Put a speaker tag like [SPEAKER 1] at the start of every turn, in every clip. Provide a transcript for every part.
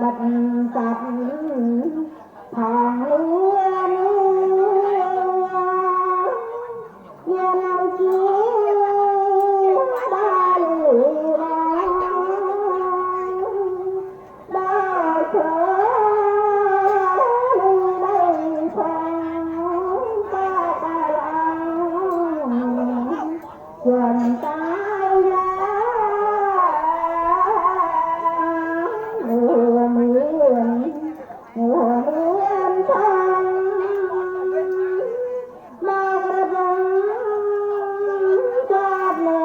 [SPEAKER 1] បិទសត្វផងលឿនយានជាបាលដល់ធ្វើដីផងតាបាលអង្គជន់តាយាមានផងមករវងជាប់លើ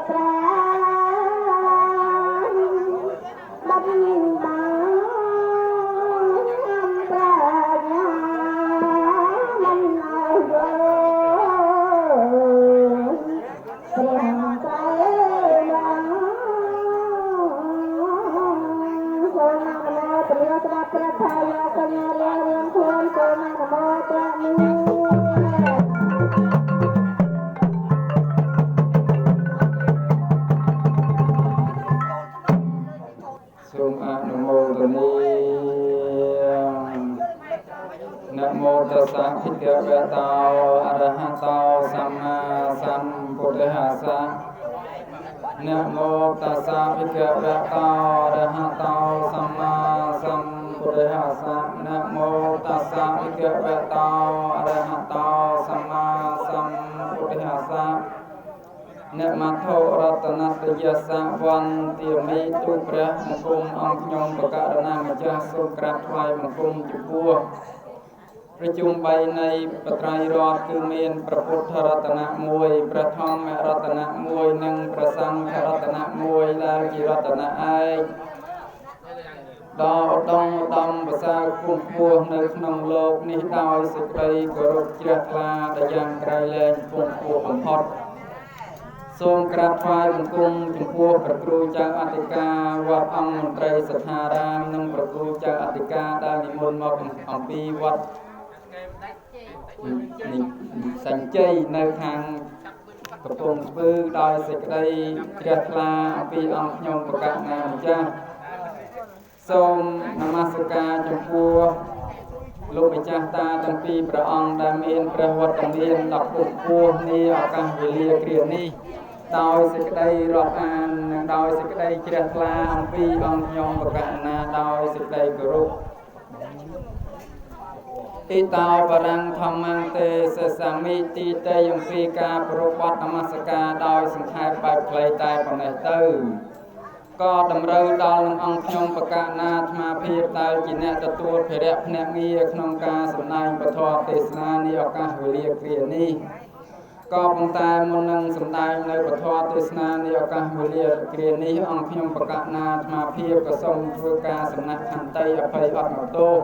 [SPEAKER 1] ប្រាបាត់បាំប្រាជ្ញាមិនឲ្យយល់ព្រះត្រៃឡើងសូមអនុមោទនាស្ដាប់ព្រះផាយាកញ្ញាលារៀងខ្លួនសូមអនុមោទនា
[SPEAKER 2] សូមអនុមោទនានមោតស្សៈភិក្ខវតោអរហតោសម្មាសម្ពុទ្ធស្សៈនមោតស្សៈភិក្ខវតោអរហតោសម្មាសម្ពុទ្ធស្សៈនមោតស្សៈភិក្ខវតោអរហតោសម្មាសម្ពុទ្ធស្សៈនមត្ថុរតនតយសៈវន្ទាមិទូព្រះបង្គំអង្គខ្ញុំបករណាម្ចាស់សូមក្រាបថ្វាយបង្គំចំពោះប្រជុំ3នៃបត្រៃរតគឺមានព្រះពុទ្ធរតនៈ1ព្រះធម្មរតនៈ1និងព្រះសង្ឃរតនៈ1ដែលជារតនៈឯកដ៏ឧត្តមឧត្តមប្រសើរគង់ខ្ពស់នៅក្នុងលោកនេះដោយសេចក្តីគោរពជ្រះថ្លាដែលយ៉ាងក្រៃលែងគង់ខ្ពស់បំផុតសូមក្រាបថ្វាយបង្គំចំពោះព្រះគ្រូចៅអធិការវត្តអង្គមន្ត្រីសត្ថារាមនិងព្រះគ្រូចៅអធិការដែលនិមន្តមកអំពីវត្តសញ្ជ័យនៅខាងកំពង់ស្ពឺដោយសេចក្តីជ្រះថ្លាអំពីអង្គខ្ញុំប្រកាសណាម្ចាស់សូមនមស្ការចំពោះលោកម្ចាស់តាទាំងពីរព្រះអង្គដែលមានព្រះវត្តមានដ៏ខ្ពង់ខ្ពស់នាឱកាសវេលាគ្រានេះដោយសេចក្តីរាប់អាននិងដោយសេចក្តីជ្រះថ្លាអំពីអង្គខ្ញុំប្រកាសណាដោយសេចក្តីគោរពអ៊ីតោបរੰធម្មងទេសសាមិទីតេអំពីការប្រពបត្តិនមស្ការដោយសង្ខេបបែបខ្លីតែប៉ុណ្ណេះទៅក៏តម្រូវដល់នឹងអង្គខ្ញុំប្រកាសណាអាត្មាភាពដែលជាអ្នកទទួលភារៈភ្នាក់ងារក្នុងការសម្ដែងពធទេសនានាឱកាសវេលាគ្រានេះក៏ប៉ុន្តែមុននឹងសម្ដែងនៅពធទេសនានាឱកាសវេលាគ្រានេះអង្គខ្ញុំប្រកាសណាអាត្មាភាពក៏សូមធ្វើការសំណាក់ខន្តីអភ័យអត់មកទោស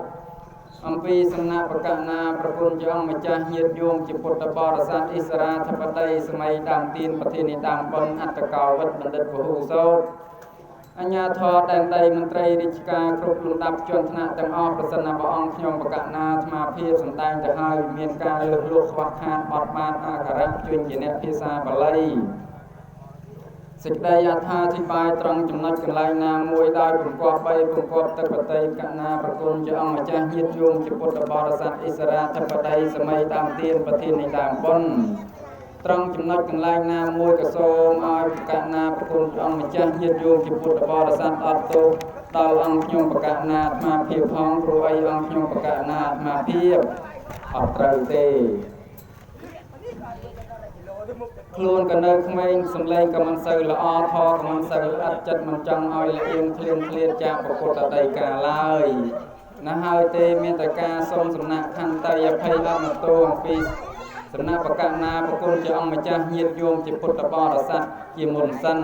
[SPEAKER 2] អំពីសំណាក់ប្រកាសណាប្រគុណព្រះអង្គម្ចាស់ញាតិញោមជាពុទ្ធបរិស័ទអិសរាធិបតីសម័យដើមទានប្រធានីដើមបុណ្យអត្តកោវិទ្យបណ្ឌិតពហុសោតអញ្ញាធរដែនដីមន្ត្រីរាជការគ្រប់លំដាប់ជាន់ថ្នាក់ទាំងអស់ប្រសិនបើអង្គខ្ញុំប្រកាសណាអាត្មាភាពសម្ដែងទៅហើយមានការលើសលួសខ្វះខាតបត់បានអក្ខរៈជួយជាអ្នកភាសាបាលីសេចក្តីអត្ថាធិប្បាយត្រង់ចំណុចកន្លែងណាមួយដោយបង្គាប់បីបង្គាប់ទឹកបតីកណាប្រគុណជាអង្គម្ចាស់ញាតិញោមជាពុទ្ធបរិស័ទអិសរាធិបតីសម័យដើមទានប្រធាននៃដើមបុណ្យត្រង់ចំណុចកន្លែងណាមួយក៏សូមឲ្យប្រកាសណាប្រគុណព្រះអង្គម្ចាស់ញាតិញោមជាពុទ្ធបរិស័ទអត់ទោសដល់អង្គខ្ញុំប្រកាសណាអាត្មាភាពផងព្រោះអីអង្គខ្ញុំប្រកាសណាអាត្មាភាពអត់ត្រូវទេខ្លួនក៏នៅក្មេងសំឡេងក៏មិនសូវល្អធរក៏មិនសូវល្អិតចិត្តមិនចង់ឲ្យលៀងឃ្លៀងឃ្លាតចាកប្រពុតដីកាឡើយណាហើយទេមានតែការសូមសំណាក់ខន្តីអភ័យអត់មកទោសអំពីសំណាក់ប្រកាសណាប្រគុណជាអង្គម្ចាស់ញាតិញោមជាពុទ្ធបរិស័ទជាមុនសិន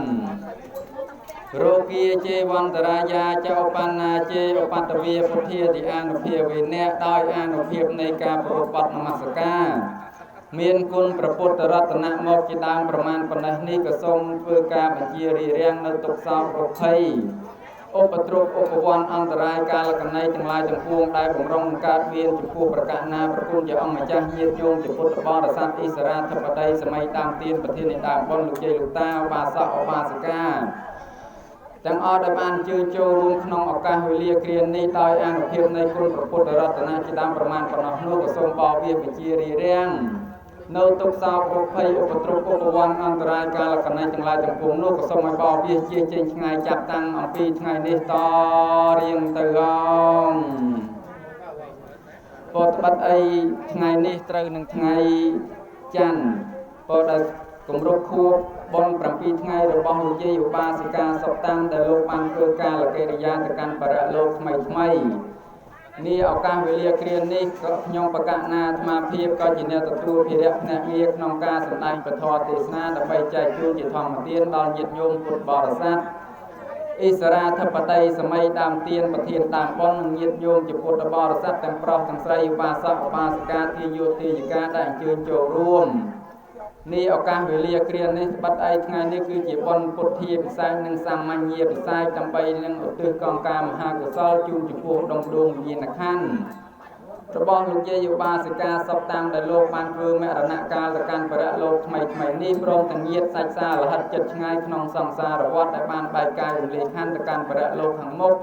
[SPEAKER 2] រោគាចេវន្តរាយាចឧបណ្ណាចេឧបតវាពុទ្ធាតិអានុភាវេណៈដោយអានុភាពនៃការប្រពត្តិនមស្ការមានគុណព្រះពុទ្ធរតនៈមកជាដើមប្រមាណប៉ុណ្ណេះនេះក៏សូមធ្វើការបញ្ជារារាំងនៅទុក្ខសោករោគភ័យឧបទ្រពឧបវ័នអន្តរាយកាលកណីទាំងឡាយទាំងពួងដែលបំរុងកើតមានចំពោះប្រកាសណាប្រគុណជាអង្គម្ចាស់ញាតិញោមជាពុទ្ធបរិស័ទអិសរាធិបតីសម័យដើមទានប្រធាននៃដើមបុណ្យលោកយាយលោកតាឧបាសកឧបាសិកា ទាំងអស់ដែលបានអញ្ជើញចូលរួមក្នុងឱកាសវេលាគ្រានេះដោយអានុភាពនៃគុណព្រះពុទ្ធរតនៈជាដើមប្រមាណប៉ុណ្ណោះនោះក៏សូមបវាវិជារារាំងនៅទុក្ខសោករោគភ័យឧបទ្រពឧបវ័នអន្តរាយកាលកណិទាំងឡាយទាំងពួងនោះក៏សូមឲ្យបវាជាចេញឆ្ងាយចាប់តាំងអំពីថ្ងៃនេះតរៀងទៅអងពោត្បិតអីថ្ងៃនេះត្រូវនឹងថ្ងៃច័ន្ទពោដែលគម្រប់ខួបបុណ្យ7ថ្ងៃរបស់លោកយាយឧបាសិកាសុកតាំងដែលលោកបានធ្វើការលកិរិយាទៅកាន់បរលោកថ្មីថ្មីនេះឱកាសវេលាគ្រានេះក៏ខ្ញុំបកណាអាត្មាភាពក៏ជាអ្នកទទួលភារៈភ្នាក់ងារក្នុងការសម្ដែងពធទេសនាដើម្បីចែកជូនជាធម្មទានដល់ញាតិញោមពុទ្ធបរិស័ទអិសរាធិបតីសម័យដើមទានប្រធានតាមបុណ្យនិងញាតិញោមជាពុទ្ធបរិស័ទទាំងប្រុសទាំងស្រីឧបាសកឧបាសិកាទាយោទាយិកាដែលអញ្ជើញចូលរួមនេះឱកាសវេលាគ្រានេះត្បិតឯថ្ងៃនេះគឺជាបុណ្យពុទ្ធាពិសេសនិងសាមញ្ញពិសេសដើម្បីនឹងឧទ្ទិសកងការមហាកុសលជូនចំពោះដុំដួងវិញ្ញាណក្ខន្ធរបស់លោកយាយឧបាសិកាសុកតាមដែលលោកបានធ្វើមរណកាលទៅកាន់បរលោកថ្មីថ្មីនេះព្រមទាំងញាតិសាច់សារលហិតចិត្តឆ្ងាយក្នុងសង្សារវដ្តដែលបានបែកកាយរំលាយខន្ធទៅកាន់បរលោកខាងមុខ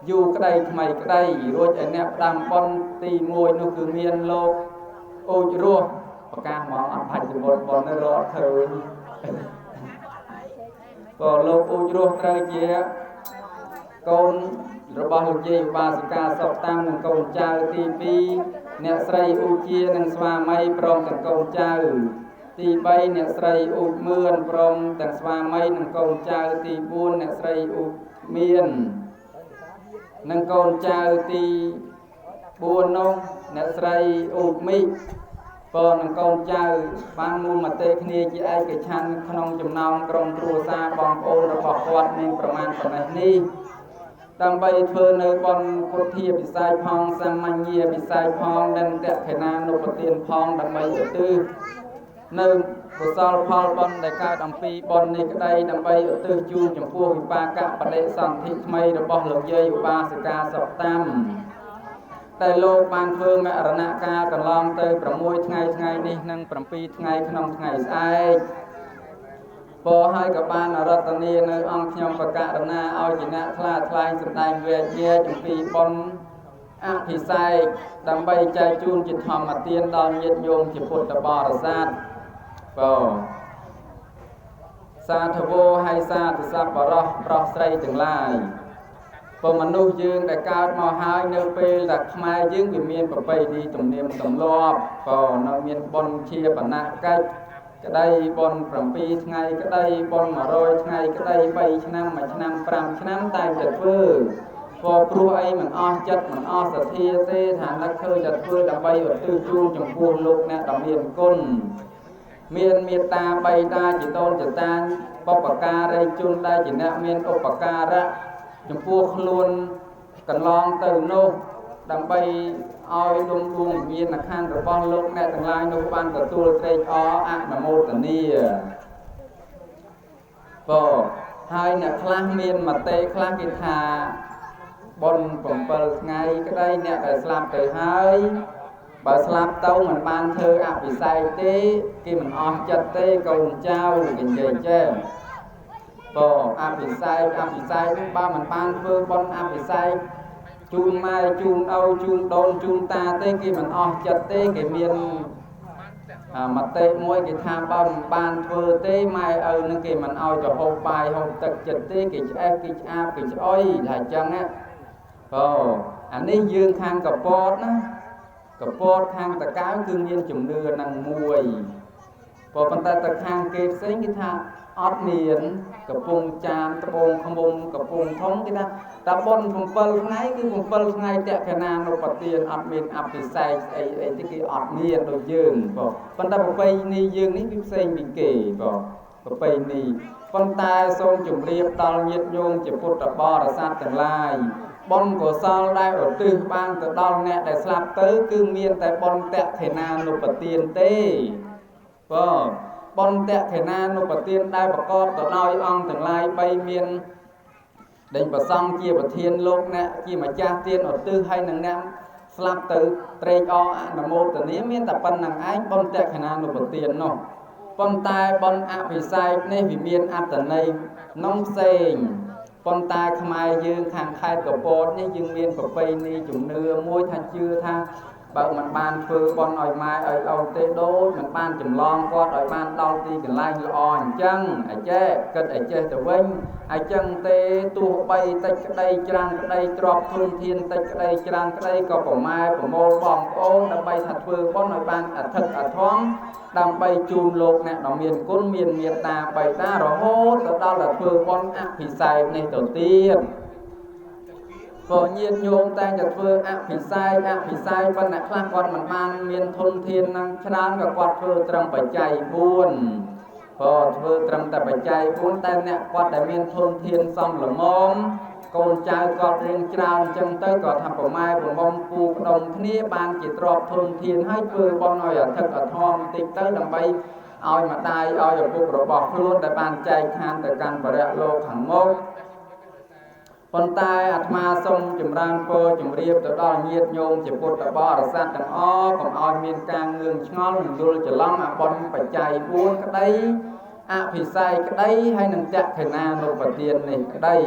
[SPEAKER 2] យូរក្តីថ្មីក្តីរួចឯអ្នកផ្ដាំបុណ្យទី1នោះគឺមានលោកអូចរស់ប្រកាសមកអត់ផាច់សមុទ្រប៉ុននេះរកឃើញក៏លោកអ៊ូចរស់ត្រូវជាកូនរបស់លោកយាយឧបាសិកាសុកតាមនិងកូនចៅទី2អ្នកស្រីអ៊ូជានិងស្វាមីព្រមទាំងកូនចៅទី3អ្នកស្រីអ៊ូចមឿនព្រមទាំងស្វាមីនិងកូនចៅទី4អ្នកស្រីអ៊ូចមាននិងកូនចៅទី4នោះអ្នកស្រីអ៊ូចមីពរនឹងកូនចៅបានមូលមតិគ្នាជាឯកច្ឆន្ទក្នុងចំណោមក្រុមគ្រួសារបងប្អូនរបស់គាត់មានប្រមាណប៉ុណ្ណេះនេះដើម្បីធ្វើនៅបុណ្យពុទ្ធាពិសេសផងសាមញ្ញពិសេសផងនិងតក្ខិណានុបទានផងដើម្បីឧទ្ទិសនៅកុសលផលបុណ្យដែលកើតអំពីបុណ្យនេះក្តីដើម្បីឧទ្ទិសជូនចំពោះវិបាកបដិសន្ធិថ្មីរបស់លោកយាយឧបាសិកាសុកតាំតែលោកបានធ្វើមរណកាលកន្លងទៅ6ថ្ងៃថ្ងៃនេះនិង7ថ្ងៃក្នុងថ្ងៃស្អែកពោហើយក៏បានរតនានៅអង្គខ្ញុំបករណាឲ្យជាអ្នកថ្លាថ្លែងសម្ដែងវែកញែកអំពីបុណ្យអភិសេកដើម្បីចែកជូនជាធម្មទានដល់ញាតិញោមជាពុទ្ធបរិស័ទពោសាធវោហើយសាធសប្បុរសប្រុសស្រីទាំងឡាយព្រោះមនុស្សយើងដែលកើតមកហើយនៅពេលដែលខ្មែរយើងវាមានប្រពៃណីទំនៀមទម្លាប់ក៏នៅមានបុណ្យជាបណកិច្ចក្តីបុណ្យ7ថ្ងៃក្តីបុណ្យ100ថ្ងៃក្តី3ឆ្នាំ1ឆ្នាំ5ឆ្នាំតែតែធ្វើព្រោះអីមិនអស់ចិត្តមិនអស់សទ្ធាទេថានឹកឃើញតែធ្វើដើម្បីឧទ្ទិសជូនចំពោះលោកអ្នកដ៏មានគុណមានមេត្តាបិតាជីដូនជីតាបុព្វការីជនដែលជាអ្នកមានឧបការៈចំពោះខ្លួនកន្លងទៅនោះដើម្បីឲ្យដុំដួងវិញ្ញាណក្ខន្ធរបស់លោកអ្នកទាំងឡាយនោះបានទទួលត្រេកអរអនុមោទនាបើហើយអ្នកខ្លះមានមតិខ្លះគេថាបុណ្យ7ថ្ងៃក្តីអ្នកដែលស្លាប់ទៅហើយបើស្លាប់ទៅមិនបានធ្វើអភិសេកទេគេមិនអស់ចិត្តទេកូនចៅគេនិយាយចេះបើអភិសេកអភិសេកហ្នឹងបើមិនបានធ្វើបុណ្យអភិសេកជូនម៉ែជូនឪជូនដូនជូនតាទេគេមិនអស់ចិត្តទេគេមានមតិមួយគេថាបើមិនបានធ្វើទេម៉ែឪនឹងគេមិនឲ្យទៅហូបបាយហូបទឹកចិត្តទេគេឆ្អេះគេឆ្អាបគេឆ្អុយថាអញ្ចឹងណាបើអានេះយើងខាងកពតណាកពតខាងតកៅគឺមានជំនឿនឹងមួយបើប៉ុន្តែទៅខាងគេផ្សេងគេថាអត់មានកំពង់ចាមត្បូងឃ្មុំកំពង់ធំគេថាតែបុណ្យ7ថ្ងៃគឺ7ថ្ងៃតក្ខណានុបទានអត់មានអភិសេកស្អីអីទេគេអត់មានដូចយើងបងប៉ុន្តែប្រពៃណីយើងនេះវាផ្សេងពីគេបងប្រពៃណីប៉ុន្តែសូមជម្រាបដល់ញាតិញោមជាពុទ្ធបរិស័ទទាំងឡាយបុណ្យកុសលដែលឧទ្ទិសបានទៅដល់អ្នកដែលស្លាប់ទៅគឺមានតែបុណ្យតក្ខិណានុបទានទេបងបុណ្យតក្ខិណានុបទានដែលប្រកបទៅដោយអង្គទាំងឡាយ3មានដេញប្រសង់ជាប្រធានលោកអ្នកជាម្ចាស់ទានឧទ្ទិសហើយនឹងអ្នកស្លាប់ទៅត្រេកអរអនុមោទនាមានតែប៉ុណ្្នឹងឯងបុណ្យតក្ខិណានុបទាននោះប៉ុន្តែបុណ្យអភិសេកនេះវាមានអត្ថន័យនំផ្សេង ប៉ុន្តែខ្មែរយើងខាងខេត្តកពតនេះយើងមានប្រពៃណីជំនឿមួយថាជឿថាបើមិនបានធ្វើបុណ្យឲ្យម៉ែឲ្យឪទេដូចមិនបានចម្លងគាត់ឲ្យបានដល់ទីកន្លែងល្អអញ្ចឹងអចេះគិតអចេះទៅវិញអញ្ចឹងទេទោះបីតិចក្តីច្រើនក្តីទ្រព្យធនធានតិចក្តីច្រើនក្តីក៏ប្រម៉ែប្រមូលបងប្អូនដើម្បីថាធ្វើបុណ្យឲ្យបានអធិកអធមដើម្បីជូនលោកអ្នកដ៏មានគុណមានមេត្តាបិតារហូតទៅដល់តែធ្វើបុណ្យអភិសេកនេះទៅទៀតព្រោះញាតិញោមតែងតែធ្វើអភិសេកអភិសេកប៉ុន្តែខ្លះគាត់មិនបានមានធនធាននឹងច្រើនក៏គាត់ធ្វើត្រឹមបច្ច័យ4ព្រោះធ្វើត្រឹមតែបច្ច័យ4តែអ្នកគាត់ដែលមានធនធានសមល្មមកូនចៅគាត់រៀងច្រើនអញ្ចឹងទៅក៏ថាប្រម៉ែប្រមុំពូផ្ដុំគ្នាបានជាទ្រព្យធនធានហើយធ្វើបុណ្យឲ្យអធិកអធមតិចទៅដើម្បីឲ្យម្ដាយឲ្យឪពុករបស់ខ្លួនដែលបានចែកឋានទៅកាន់បរិយលោកខាងមុខប៉ុន្តែអាត្មាសូមចម្រើនពរជម្រាបទៅដល់ញាតិញោមជាពុទ្ធបរិស័ទទាំងអស់កុំឲ្យមានការងឿងឆ្ងល់និងយល់ច្រឡំអបុណ្យបច្ច័យ4ក្តីអភិសេកក្តីហើយនឹងតក្ខិណានុបទាននេះក្តី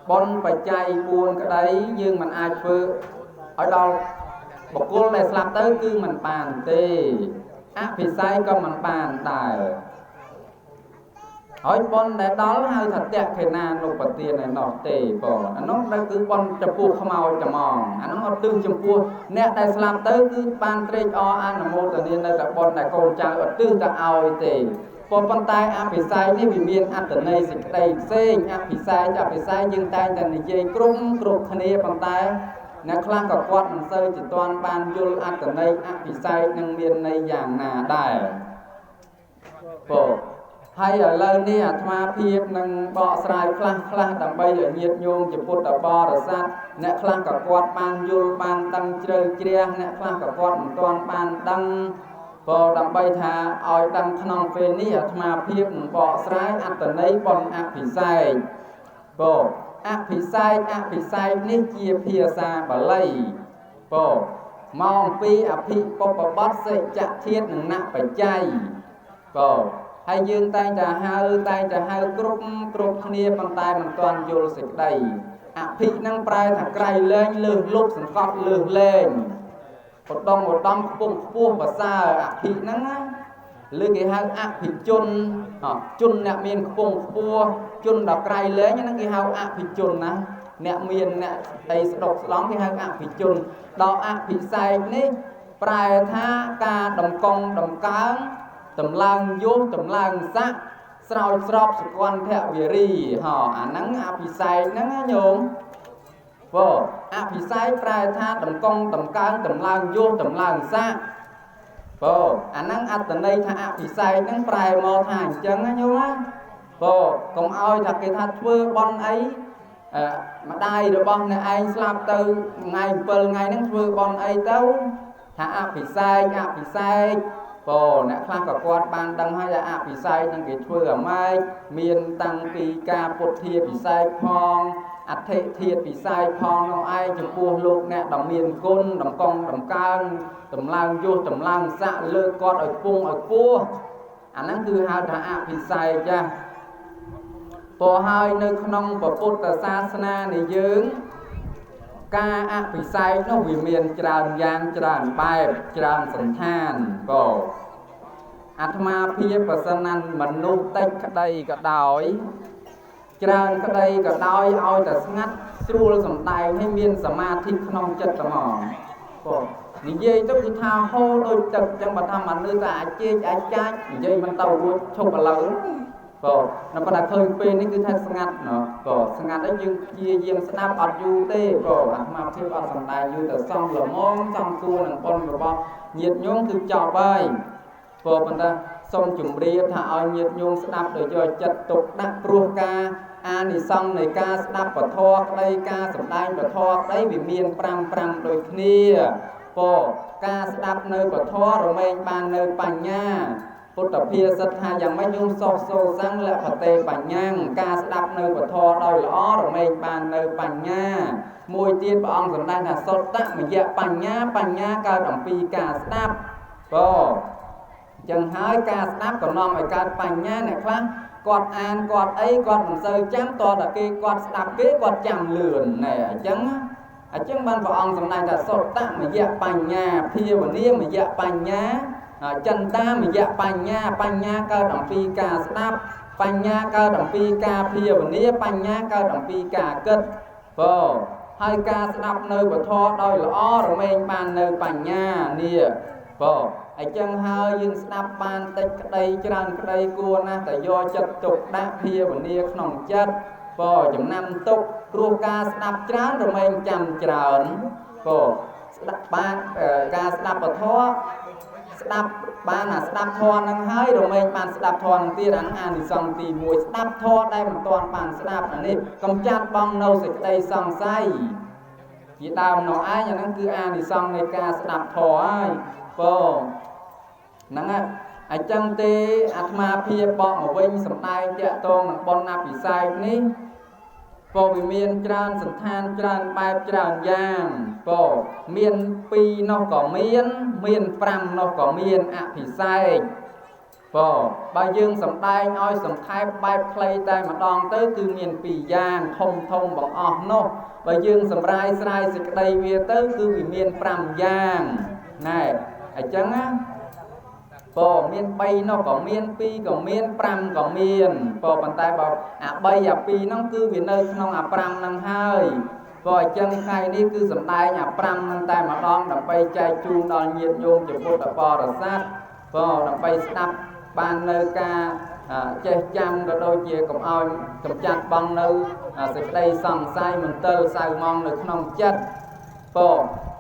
[SPEAKER 2] បុណ្យបច្ច័យ4ក្តីយើងមិនអាចធ្វើឲ្យដល់បុគ្គលដែលស្លាប់ទៅគឺមិនបានទេអភិសេកក៏មិនបានដែរហើយបុណ្យដែលដល់ហៅថាតក្ខិណានុបទានឯណោះទេបងអានោះដែលគឺបុណ្យចំពោះខ្មោចត្មងអានោះអត់ទិសចំពោះអ្នកដែលស្លាប់ទៅគឺបានត្រេកអរអនុមោទនានៅតែបុណ្យដែលកូនចៅអត់ទិសទៅឲ្យទេប៉ុន្តែអភិសេកនេះវាមានអត្ថន័យសេចក្តីផ្សេងអភិសេកអភិសេកយើងតែងតែនិយាយគ្រប់គ្នាប៉ុន្តែអ្នកខ្លះក៏គាត់មិនសូវជាទាន់បានយល់អត្ថន័យអភិសេកនឹងមានន័យយ៉ាងណាដែរបងហើយឥឡូវនេះអាត្មាភាពនឹងបកស្រាយខ្លះខ្លះដើម្បីឲ្យញាតិញោមជាពុទ្ធបរិស័ទអ្នកខ្លះក៏គាត់បានយល់បានដឹងជ្រៅជ្រះអ្នកខ្លះក៏គាត់មិនទាន់បានដឹងព្រោះដើម្បីថាឲ្យដឹងក្នុងពេលនេះអាត្មាភាពនឹងបកស្រាយអត្ថន័យបុណ្យអភិសេកព្រោះអភិសេកអភិសេកនេះជាភាសាបាលីព្រោះមកអំពីអភិពុបបត្តិសេចធាតុនិងណបច្ច័យព្រោះហើយយើងតែងតែហៅគ្រប់គ្នាប៉ុន្តែមិនទាន់យល់សេចក្តីអភិនឹងប្រែថាក្រៃលែងលើសលប់សង្កត់លើសលែងឧត្តមឧត្តមខ្ពង់ខ្ពស់ប្រសើរអភិហ្នឹងណាឬគេហៅអភិជនជនអ្នកមានខ្ពង់ខ្ពស់ជនដល់ក្រៃលែងហ្នឹងគេហៅអភិជនណាអ្នកមានអ្នកអីស្ដុកស្ដំគេហៅអភិជនដល់អភិសេកនេះប្រែថាការតម្កង់តម្កើងតម្លើងយោតម្លើងស័កស្រោចស្រពសុគន្ធវិរីហ៎អាហ្នឹងអភិសេកហ្នឹងណាញោមព្រោះអភិសេកប្រែថាតម្កង់តម្កើងតម្លើងយោតម្លើងស័កព្រោះអាហ្នឹងអត្ថន័យថាអភិសេកហ្នឹងប្រែមកថាអញ្ចឹងណាញោមណាព្រោះកុំឲ្យថាគេថាធ្វើបុណ្យអីម្ដាយរបស់អ្នកឯងស្លាប់ទៅថ្ងៃ7ថ្ងៃហ្នឹងធ្វើបុណ្យអីទៅថាអភិសេកអភិសេកព្រោះអ្នកខ្លះក៏គាត់បានដឹងហើយថាអភិសេកនឹងគេធ្វើអាម៉េចមានតាំងពីការពុទ្ធាភិសេកផងអធិធាតុពិសេសផងនោះឯងចំពោះលោកអ្នកដ៏មានគុណតម្កង់តម្កើងតម្លើងយោតម្លើងស័កលើកគាត់ឲ្យខ្ពង់ឲ្យខ្ពស់អាហ្នឹងគឺហៅថាអភិសេកចាស់ព្រោះហើយនៅក្នុងពុទ្ធសាសនានៃយើងការអភិសេកនោះវាមានច្រើនយ៉ាងច្រើនបែបច្រើនសន្តានក៏អាត្មាភាពប្រសិនមនុស្សតិចក្តីក៏ដោយច្រើនក្តីក៏ដោយឲ្យតែស្ងាត់ស្រួលសំដែងឲ្យមានសមាធិក្នុងចិត្តត្មងបងនិយាយទៅគឺថាហូរដូចទឹកចឹងបើថាមនុស្សតែអាចជែកអាចចាច់និយាយមិនទៅរួចឈប់ឥឡូវបងនៅប៉ុន្តែឃើញពេលនេះគឺថាស្ងាត់ណោះបងស្ងាត់ហើយយើងព្យាយាមស្ដាប់អត់យូរទេបងអាត្មាភាពអត់សំដែងយូរតែសំល្មមសំគួរនឹងបុណ្យរបស់ញាតិញោមគឺចប់ហើយបងប៉ុន្តែសូមជម្រាបថាឲ្យញាតិញោមស្ដាប់ដោយយកចិត្តទុកដាក់ព្រោះការអានិសង្សនៃការស្ដាប់ពធក្តីការសម្ដែងពធក្តីវាមាន5ដូចគ្នាពោការស្ដាប់នៅពធរមែងបាននៅបញ្ញាពុទ្ធភាសិតថាយ៉ាងម៉េចញោមសោះសូសੰលភតេបញ្ញាការស្ដាប់នៅពធដោយល្អរមែងបាននៅបញ្ញាមួយទៀតព្រះអង្គសម្ដែងថាសុតមយៈបញ្ញាបញ្ញាកើតអំពីការស្ដាប់ពោ ចឹងហើយការស្ដាប់ក៏នាំឲ្យកើតបញ្ញាអ្នកខ្លះគាត់អានគាត់អីគាត់មិនសូវចាំតតែគេគាត់ស្ដាប់គេគាត់ចាំលឿនណែអញ្ចឹងបានព្រះអង្គសម្ដែងថាសុតមយបញ្ញាភាវនាមយបញ្ញាចិន្តាមយបញ្ញាបញ្ញាកើតអំពីការស្ដាប់បញ្ញាកើតអំពីការភាវនាបញ្ញាកើតអំពីការគិតបើហើយការស្ដាប់នៅពធដោយល្អរមែងបាននៅបញ្ញានេះបើអញ្ចឹងហើយយើងស្ដាប់បានតិចក្តីច្រើនក្តីគួរណាស់តែយកចិត្តទុកដាក់ភាវនាក្នុងចិត្តបើចំណាំទុកព្រោះការស្ដាប់ច្រើនរមែងចាំច្រើនបើស្ដាប់បានការស្ដាប់ពធស្ដាប់បានអាស្ដាប់ធម៌នឹងហើយរមែងបានស្ដាប់ធម៌នឹងទៀតអានឹងអានិសង្សទី1ស្ដាប់ធម៌ដែលមិនទាន់បានស្ដាប់អានេះកំចាត់បងនៅសេចក្តីសង្ស័យជាដើមនោះឯងអានឹងគឺអានិសង្សនៃការស្ដាប់ធម៌ហើយបើហ្នឹងអញ្ចឹងទេអាត្មាភាពបកមកវិញសម្ដែងតាក់ទងនឹងបុណ្យអភិសេកនេះពោវាមានច្រើនសន្តានច្រើនបែបច្រើនយ៉ាងពោមាន2នោះក៏មាន5នោះក៏មានអភិសេកពោបើយើងសម្ដែងឲ្យសង្ខេបបែបខ្លីតែម្ដងទៅគឺមាន2យ៉ាងធំធំបង្អស់នោះបើយើងសម្រាយស្រាយសេចក្តីវាទៅគឺវាមាន5យ៉ាងណែអញ្ចឹងណាពោមាន3នោះក៏មាន2ក៏មាន5ក៏មានពោប៉ុន្តែបើអា3អា2ហ្នឹងគឺវានៅក្នុងអា5ហ្នឹងហើយព្រោះអញ្ចឹងថ្ងៃនេះគឺសម្ដែងអា5ហ្នឹងតែម្ដងដើម្បីចែកជូនដល់ញាតិញោមជាពុទ្ធបរិស័ទពោដើម្បីស្ដាប់បាននៅការចេះចាំក៏ដូចជាកុំឲ្យកំចាត់បងនៅសេចក្តីសង្ស័យមន្ទិលសៅមងនៅក្នុងចិត្តពោ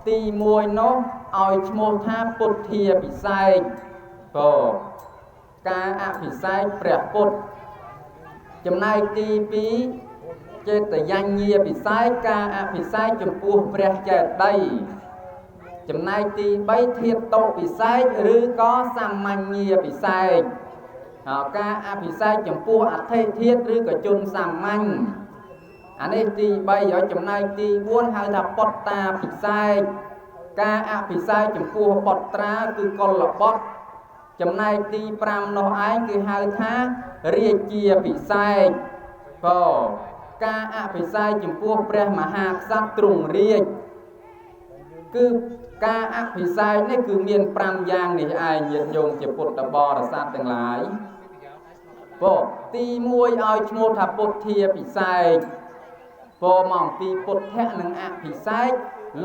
[SPEAKER 2] ទី1នោះឲ្យឈ្មោះថាពុទ្ធាពិសេសពោការអភិសេកព្រះពុទ្ធចំណែកទី2ចេតយញ្ញាពិសេសការអភិសេកចំពោះព្រះចេតិយចំណែកទី3ធាតុពិសេសឬក៏សាមញ្ញពិសេសការអភិសេកចំពោះអធិធាតុឬក៏ជនសាមញ្ញអានេះទី3ហើយចំណែកទី4ហៅថាបុត្តាពិសេសការអភិសេកចំពោះបុត្រាគឺកុលបុត្រចំណែកទី5នោះឯងគឺហៅថារាជាពិសេសបើការអភិសេកចំពោះព្រះមហាក្សត្រទ្រង់រាជគឺការអភិសេកនេះគឺមាន5យ៉ាងនេះឯងញាតិញោមជាពុទ្ធបរិស័ទទាំងឡាយបើទី1ឲ្យឈ្មោះថាពុទ្ធាពិសេសបើមកអំពីពុទ្ធៈនិងអភិសេក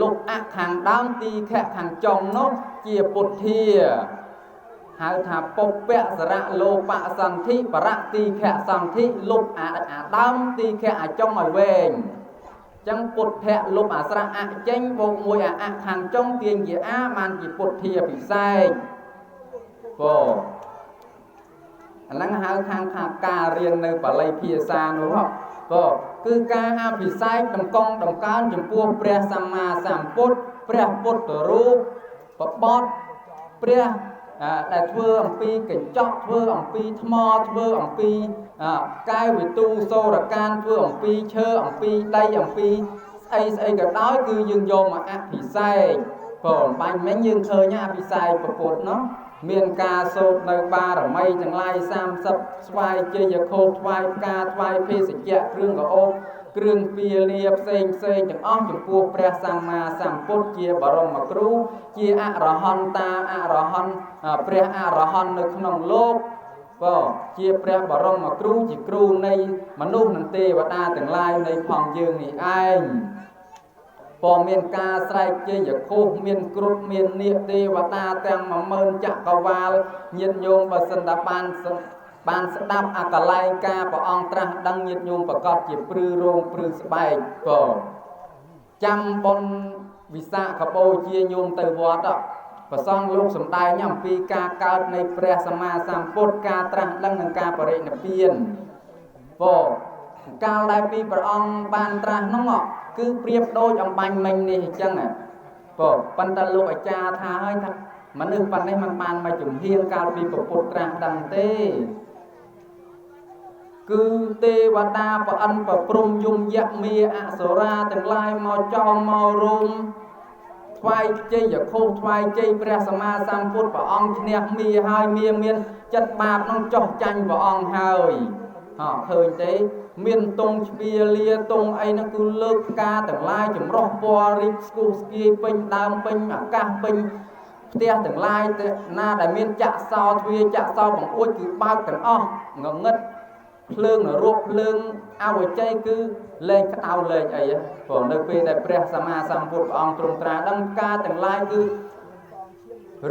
[SPEAKER 2] លុបអខាងដើមទីខៈខាងចុងនោះជាពុទ្ធាហៅថាពុពៈសរៈលោបសន្ធិបរតិខៈសន្ធិលុបអាដើមទីខៈអាចុងឲ្យវែងចឹងពុទ្ធៈលុបអាស្រៈអចេញបូកមួយអាអខាងចុងទាញជាអាបានជាពុទ្ធាពិសេសពោអាហ្នឹងហៅខាងថាការរៀននៅបាលីភាសានោះពោគឺការអភិសេកតម្កង់តម្កើងចំពោះព្រះសម្មាសម្ពុទ្ធព្រះពុទ្ធរូបបបត់ព្រះដែលធ្វើអំពីកញ្ចក់ធ្វើអំពីថ្មធ្វើអំពីកែវវិទូសូរកានធ្វើអំពីឈើអំពីដីអំពីស្អីស្អីក៏ដោយគឺយើងយកមកអភិសេកព្រោះបាញ់មិញយើងឃើញអភិសេកប្រពុតនោះមានការសូត្រនៅបារមីទាំងឡាយ30ស្វាយជ័យខោថ្វាយផ្កាថ្វាយភេសជ្ជៈគ្រឿងក្រអូបគ្រឿងពាលាផ្សេងផ្សេងទាំងអស់ចំពោះព្រះសម្មាសម្ពុទ្ធជាបរមគ្រូជាអរហន្តាអរហន្តព្រះអរហន្តនៅក្នុងលោកបើជាព្រះបរមគ្រូជាគ្រូនៃមនុស្សនិងទេវតាទាំងឡាយនៃផងយើងនេះឯង ពមានការស្រែកជ័យខុសមានគ្រុឌមាននាគទេវតាទាំង10000ចក្រវាលញាតិញោមបើសិនតែបានស្ដាប់អាកលែងការព្រះអង្គត្រាស់ដឹងញាតិញោមប្រកាសជាព្រឺរោងព្រឺស្បែកក៏ចាំបុណ្យវិសាខបូជាញោមទៅវត្តព្រះសង្ឃលោកសម្ដែងអំពីការកើតនៃព្រះសម្មាសម្ពុទ្ធការត្រាស់ដឹងនិងការបរិនិព្វានពកាលដែលពីព្រះអង្គបានត្រាស់នោះគឺប្រៀបដូចអំបញ្ញមិញនេះអញ្ចឹងពប៉ុន្តែលោកអាចារ្យថាហើយថាមនុស្សប៉ុណ្ណេះមិនបានមកជំហៀងកាលពីព្រះពុទ្ធត្រាស់ដឹងទេគឺទេវតាប្រអិនប្រព្រំយមយៈមាអសុរាទាំងឡាយមកចោមមករុំ ថ្វាយជ័យយខុសថ្វាយជ័យព្រះសម្មាសម្ពុទ្ធព្រះអង្គឈ្នះមាហើយមាមានចិត្តបាបនោះចោះចាញ់ព្រះអង្គហើយហ៎ឃើញទេមានទងជ្វាលាទងអីនោះគឺលើកផ្កាទាំងឡាយចម្រុះពណ៌រីកស្គុះស្គាយពេញដើមពេញអាកាសពេញផ្ទះទាំងឡាយណាដែលមានចាក់សោទ្វាចាក់សោបង្អួចគឺបើកទាំងអស់ងងឹតភ្លើងនរកភ្លើងអវជ័យគឺលែងក្តៅលែងអីព្រោះនៅពេលដែលព្រះសម្មាសម្ពុទ្ធព្រះអង្គទ្រង់ត្រាដឹងផ្កាទាំងឡាយគឺ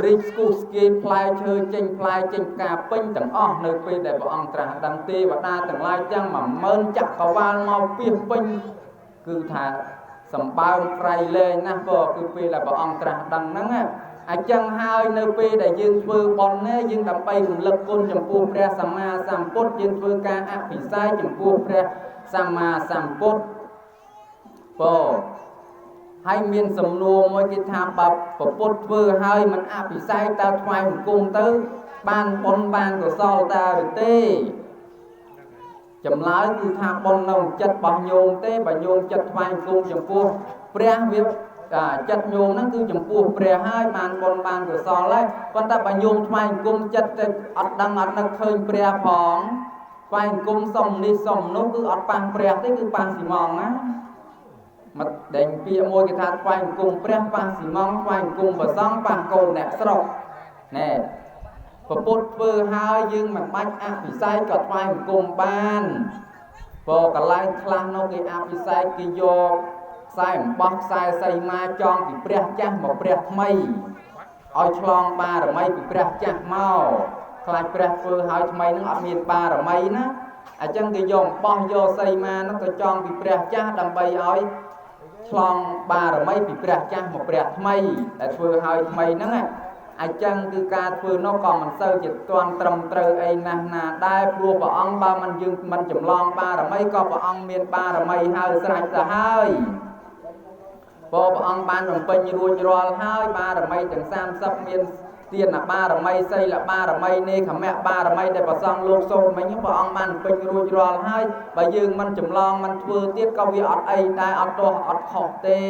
[SPEAKER 2] រីកស្គុះស្គាយផ្លែឈើចេញផ្លែចេញផ្កាពេញទាំងអស់នៅពេលដែលព្រះអង្គត្រាស់ដឹងទេវតាទាំងឡាយទាំង10000ចក្រវាលមកពីពេញគឺថាសម្បើមក្រៃលែងណាស់ក៏គឺពេលដែលព្រះអង្គត្រាស់ដឹងហ្នឹងអញ្ចឹងហើយនៅពេលដែលយើងធ្វើបុណ្យនេះយើងដើម្បីរំលឹកគុណចំពោះព្រះសម្មាសម្ពុទ្ធយើងធ្វើការអភិសេកចំពោះព្រះសម្មាសម្ពុទ្ធពោហើយមានសំណួរមួយគេថាបើពុទ្ធធ្វើហើយមិនអភិសេកតើថ្វាយបង្គំទៅបានបុណ្យបានកុសលតើឬទេចម្លើយគឺថាបុណ្យនៅចិត្តរបស់ញោមទេបើញោមចិត្តថ្វាយបង្គំចំពោះព្រះវាចិត្តញោមហ្នឹងគឺចំពោះព្រះហើយបានបុណ្យបានកុសលហើយប៉ុន្តែបើញោមថ្វាយបង្គំចិត្តទៅអត់ដឹងអត់នឹកឃើញព្រះផងថ្វាយបង្គំសុំនេះសុំនោះគឺអត់ប៉ះព្រះទេគឺប៉ះស៊ីម៉ងណាមកដេញពាក្យមួយគេថាថ្វាយបង្គំព្រះប៉ះស៊ីម៉ងថ្វាយបង្គំព្រះសង្ឃប៉ះកូនអ្នកស្រុកណែពុទ្ធធ្វើហើយយើងមិនបាច់អភិសេកក៏ថ្វាយបង្គំបានព្រោះកន្លែងខ្លះនោះគេអភិសេកគេយកខ្សែអំបោះខ្សែសីមាចងពីព្រះចាស់មកព្រះថ្មីឲ្យឆ្លងបារមីពីព្រះចាស់មកខ្លាចព្រះធ្វើហើយថ្មីនឹងអត់មានបារមីណាអញ្ចឹងគេយកអំបោះយកសីមានោះទៅចងពីព្រះចាស់ដើម្បីឲ្យឆ្លងបារមីពីព្រះចាស់មកព្រះថ្មីដែលធ្វើហើយថ្មីហ្នឹងអញ្ចឹងគឺការធ្វើនោះក៏មិនសូវជាទាន់ត្រឹមត្រូវអីណាស់ណាដែរព្រោះព្រះអង្គបើមិនយើងមិនចម្លងបារមីក៏ព្រះអង្គមានបារមីហើយស្រេចទៅហើយព្រោះព្រះអង្គបានបំពេញរួចរាល់ហើយបារមីទាំង30មានទានបារមីសីលបារមីនេខមៈបារមីដែលព្រះសង្ឃលោកសូត្រមិញព្រះអង្គបានបំពេញរួចរាល់ហើយបើយើងមិនចម្លងមិនធ្វើទៀតក៏វាអត់អីដែរអត់ទោសអត់ខុសទេ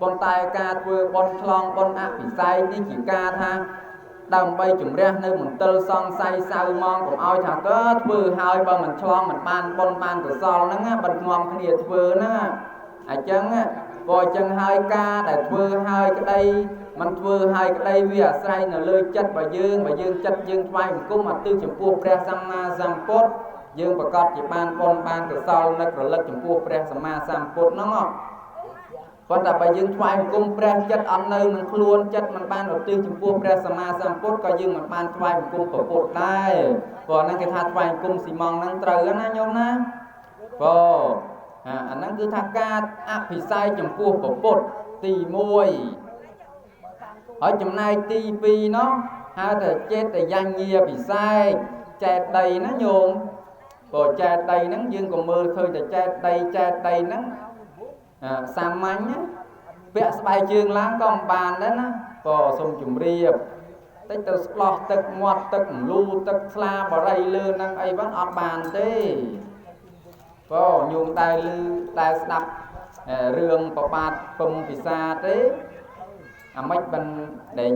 [SPEAKER 2] ប៉ុន្តែការធ្វើបុណ្យឆ្លងបុណ្យអភិសេកនេះជាការថាដើម្បីជំរះនៅមន្ទិលសង្ស័យសៅមងកុំឲ្យថាក៏ធ្វើហើយបើមិនឆ្លងមិនបានបុណ្យបានកុសលហ្នឹងមិននាំគ្នាធ្វើណាអញ្ចឹងព្រោះអញ្ចឹងហើយការដែលធ្វើហើយក្តីមិនធ្វើហើយក្តីវាអាស្រ័យនៅលើចិត្តរបស់យើងបើយើងចិត្តយើងថ្វាយបង្គំឧទ្ទិសចំពោះព្រះសម្មាសម្ពុទ្ធយើងប្រកាសជាបានបុណ្យបានកុសលនឹករលឹកចំពោះព្រះសម្មាសម្ពុទ្ធហ្នឹងប៉ុន្តែបើយើងថ្វាយបង្គំព្រះចិត្តអត់នៅនឹងខ្លួនចិត្តមិនបានឧទ្ទិសចំពោះព្រះសម្មាសម្ពុទ្ធក៏យើងមិនបានថ្វាយបង្គំព្រះពុទ្ធដែរព្រោះហ្នឹងគេថាថ្វាយបង្គំស៊ីម៉ងហ្នឹងត្រូវណាញោមណាព្រោះអាហ្នឹងគឺថាការអភិសេកចំពោះព្រះពុទ្ធទី1ហើយចំណែកទី2នោះហៅថាចេតយញ្ញាពិសេសចេតីណាញោមព្រោះចេតីហ្នឹងយើងក៏មើលឃើញតែចេតីចេតីហ្នឹងសាមញ្ញណាពាក់ស្បែកជើងឡើងក៏មិនបានដែរណាព្រោះសូមជម្រាបតិចទៅស្លោះទឹកមាត់ទឹកម្លូទឹកស្លាបរិយលើហ្នឹងអីបានអត់បានទេព្រោះញោមតែឮតែស្ដាប់រឿងប្របាទពំពិសាទេអាម៉េចបានដេញ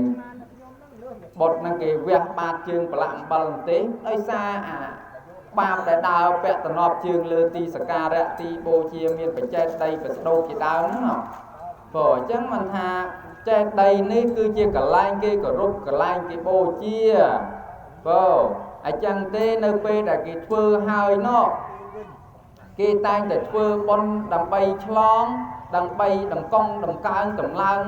[SPEAKER 2] បុតហ្នឹងគេវះបាតជើងប្រឡាក់អំបិលទេដោយសារអាបាបដែលដើរពាក់តំណប់ជើងលើទីសក្ការៈទីបូជាមានបច្ចេតីប្រស្ដោជាដើមហ្នឹងព្រោះអញ្ចឹងមិនថាចេតីនេះគឺជាកន្លែងគេគោរពកន្លែងគេបូជាព្រោះអញ្ចឹងទេនៅពេលដែលគេធ្វើហើយនោះគេតែងតែធ្វើបុណ្យដើម្បីឆ្លងដើម្បីតម្កង់តម្កើងតម្លើង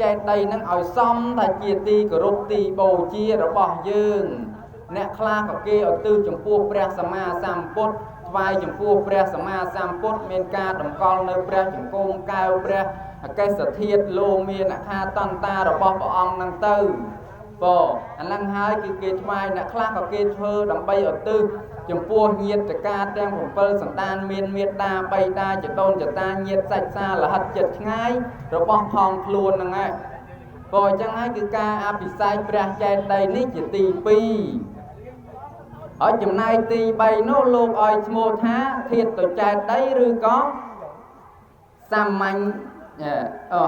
[SPEAKER 2] ចេតីហ្នឹងឲ្យសមថាជាទីគោរពទីបូជារបស់យើងអ្នកខ្លះក៏គេឧទ្ទិសចំពោះព្រះសម្មាសម្ពុទ្ធថ្វាយចំពោះព្រះសម្មាសម្ពុទ្ធមានការតម្កល់នៅព្រះចង្គមកែវព្រះអកេសធាតុលោមានអខាតន្តារបស់ព្រះអង្គហ្នឹងទៅ ពោអាហ្នឹងហើយគឺគេថ្វាយអ្នកខ្លះក៏គេធ្វើដើម្បីឧទ្ទិសចំពោះញាតិកាទាំង7សន្តានមានមេត្តាបៃតាចដូនចតាញាតិសាច់សាលហិតចិត្តឆ្ងាយរបស់ផងខ្លួនហ្នឹងឯងព្រោះអញ្ចឹងហើយគឺការអភិសេកព្រះចេតិយនេះជាទី2ហើយចំណែកទី3នោះលោកឲ្យឈ្មោះថាធាតុចេតិយឬក៏សាមញ្ញ